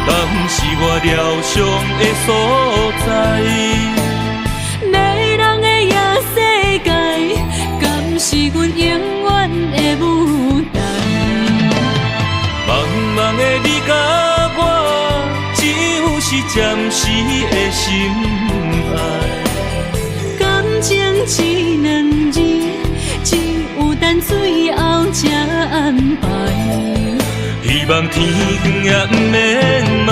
敢是我療傷的所在？迷人的夜世界，敢是阮永遠的舞台？茫茫的你佮我，只有是暫時的心愛。感情這兩字，只有等最後才安排。希望天光也毋免問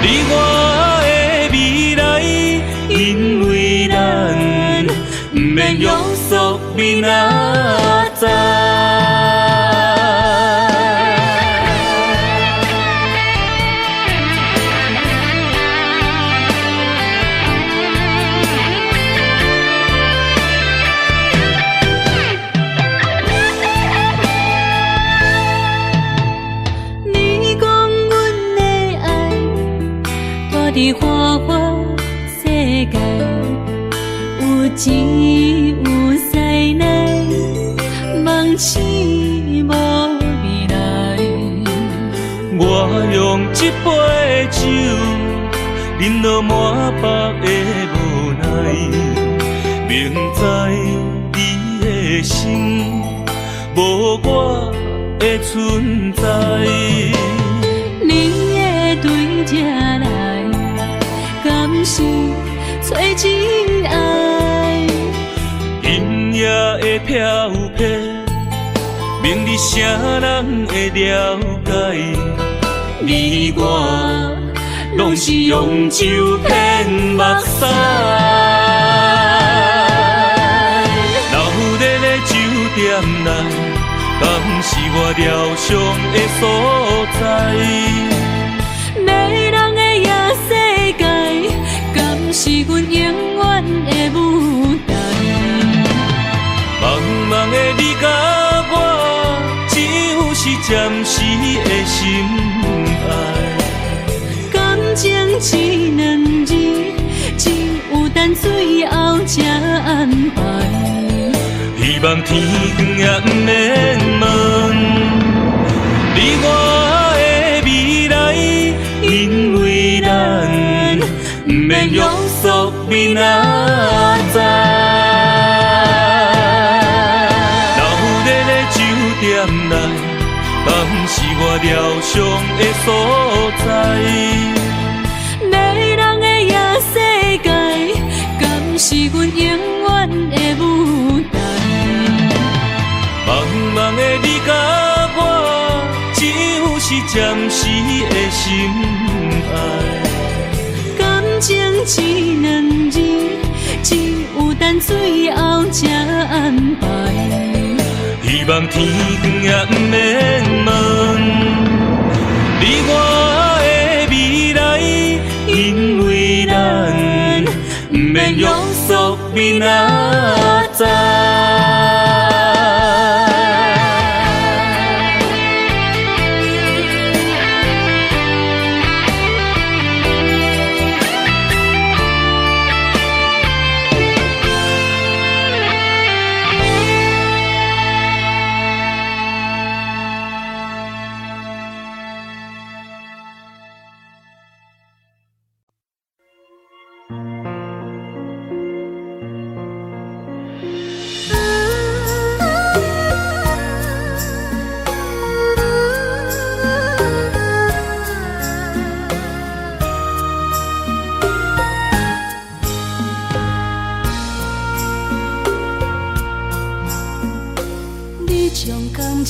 你我的未來，因為咱毋免約束明仔載。你講阮的愛，蹛佇花花世界，有錢有勢內，夢醒無未來。我用這杯酒，飲到滿腹的無奈，明知你的心無我的存在。你會對這來，敢是找真愛？今夜的飄泊，明日啥人會了解？你我攏是用酒騙目屎。鬧熱的酒店內，敢是我療傷的所在？迷人的夜世界，敢是阮永遠的舞台？茫茫的你佮我，只有是暫時的心愛。感情這兩字，只有等最後才安排。希望天光也毋免問你我的未來，因為咱毋免約束明仔載。鬧熱的酒店內，敢是我療傷的所在？迷人的夜世界，敢是阮永遠的舞台？茫茫的你佮我，只有是暫時的心愛。感情這兩字，只有等最後才安排。希望天光也毋免問你我的未來，因為咱毋免約束明仔載。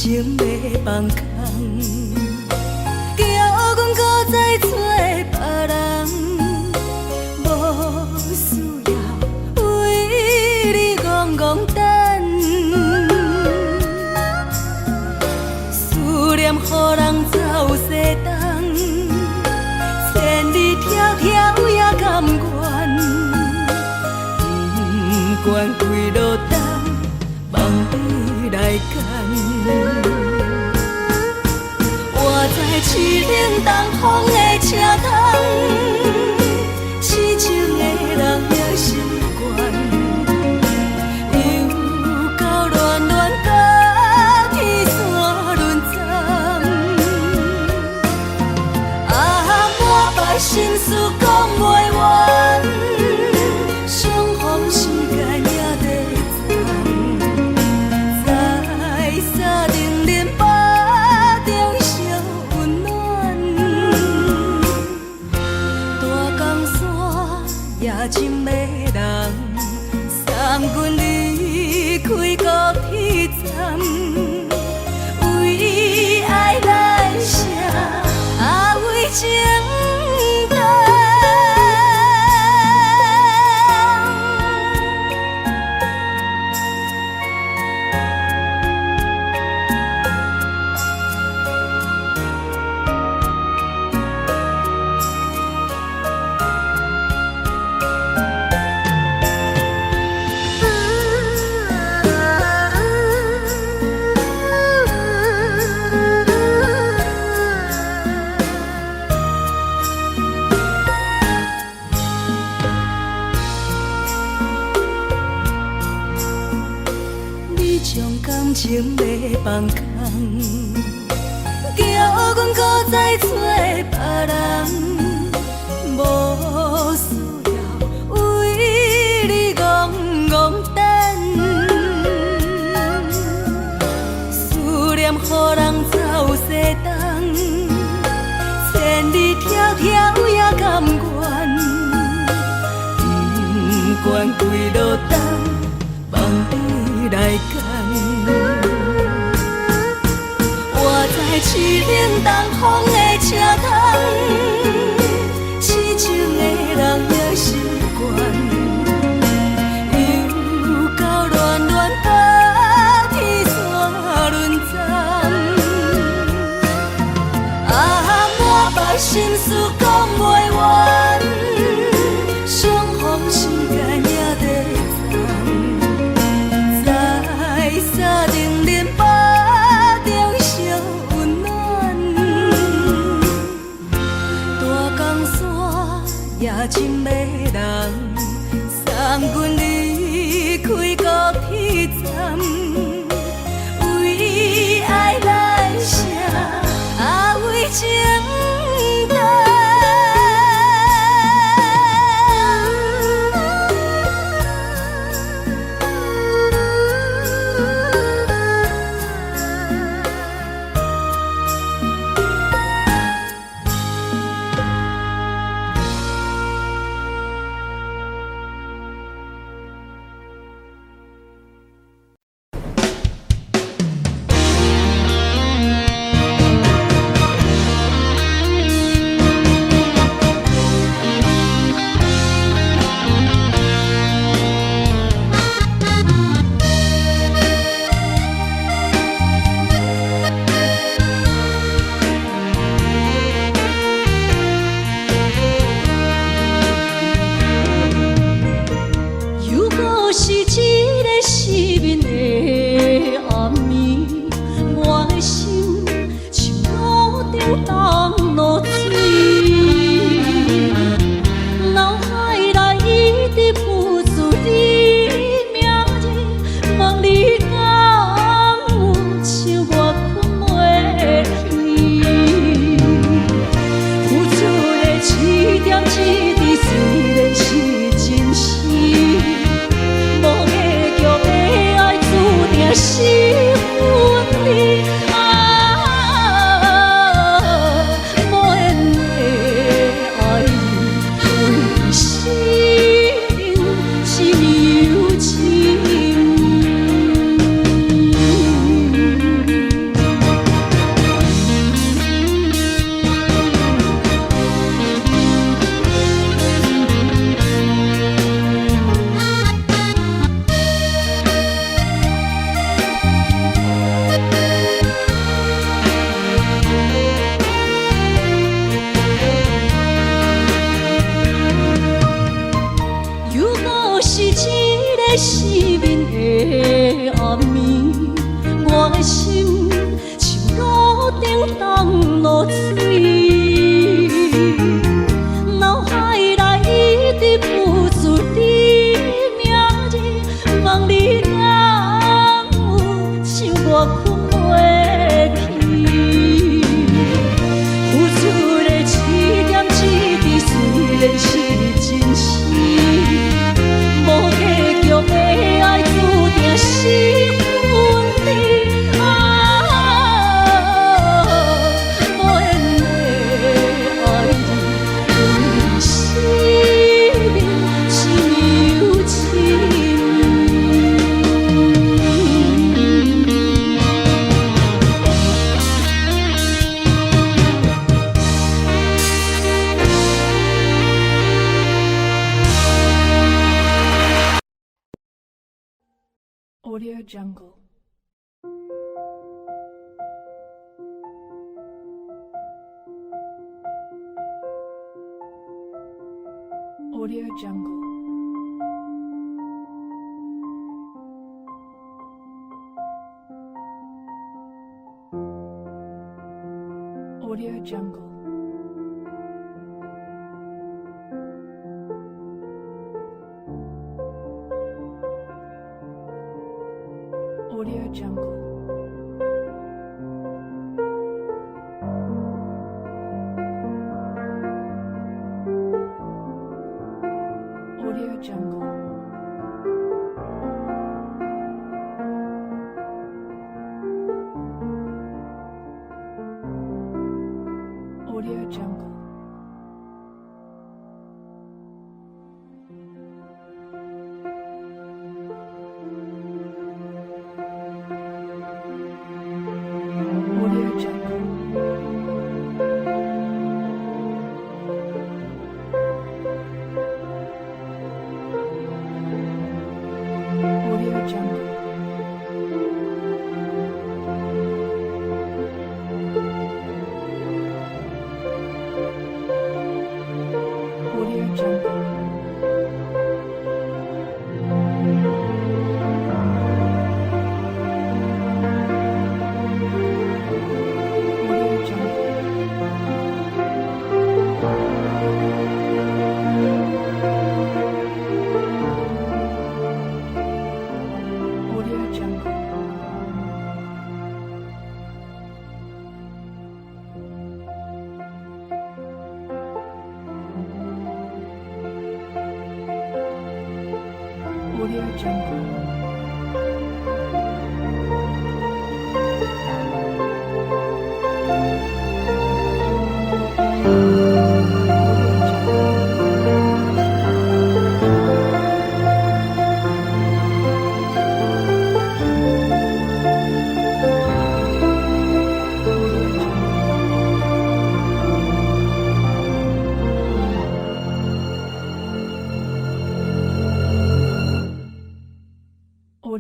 情欲放空，叫阮閣再揣別人，無需要為你戇戇等。思念予人走西東，千里迢迢也甘願，不管幾落冬，望你來牽。我知凄冷東風的車窗，痴情的人也習慣。又到暖暖甲天山輪站，啊，满腹心事講袂完，相逢時間也短暫，在三重恁腹中相溫暖。大江山也真迷人，送阮離開高鐵站，為愛來寫，啊為情等。你將感情欲放空，叫阮閣再揣別人，無需要為你戇戇等。思念予人走西東，千里迢迢也甘願，不管幾落冬，望你來牽。我知凄冷東風的車窗，痴情的人也習慣。又到暖暖甲天山輪站，啊，滿腹心事講袂完，相逢時間也短暫，在三重恁腹中相溫暖。大江山也真迷人，送阮離開高鐵站，為愛來寫，啊為情等。當落水，腦海內一直浮出你名字，問你敢有像我睏袂去？付出的一點一滴雖然是真實，無計較的愛注定是分離。啊，無緣的愛你，對生命這麼有深。 Audio Jungle. Audio Jungle. Audio Jungle. Audio Jungle. Audio Jungle. Audio Jungle. Audio Jungle. Audio Jungle. Audio Jungle. Audio Jungle. Audio Jungle. Audio Jungle. Audio Jungle.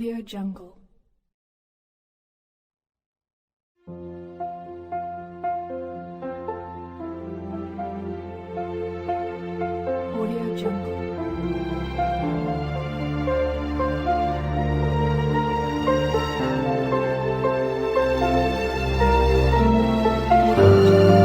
Audio Jungle. Audio Jungle. Audio Jungle. Audio Jungle.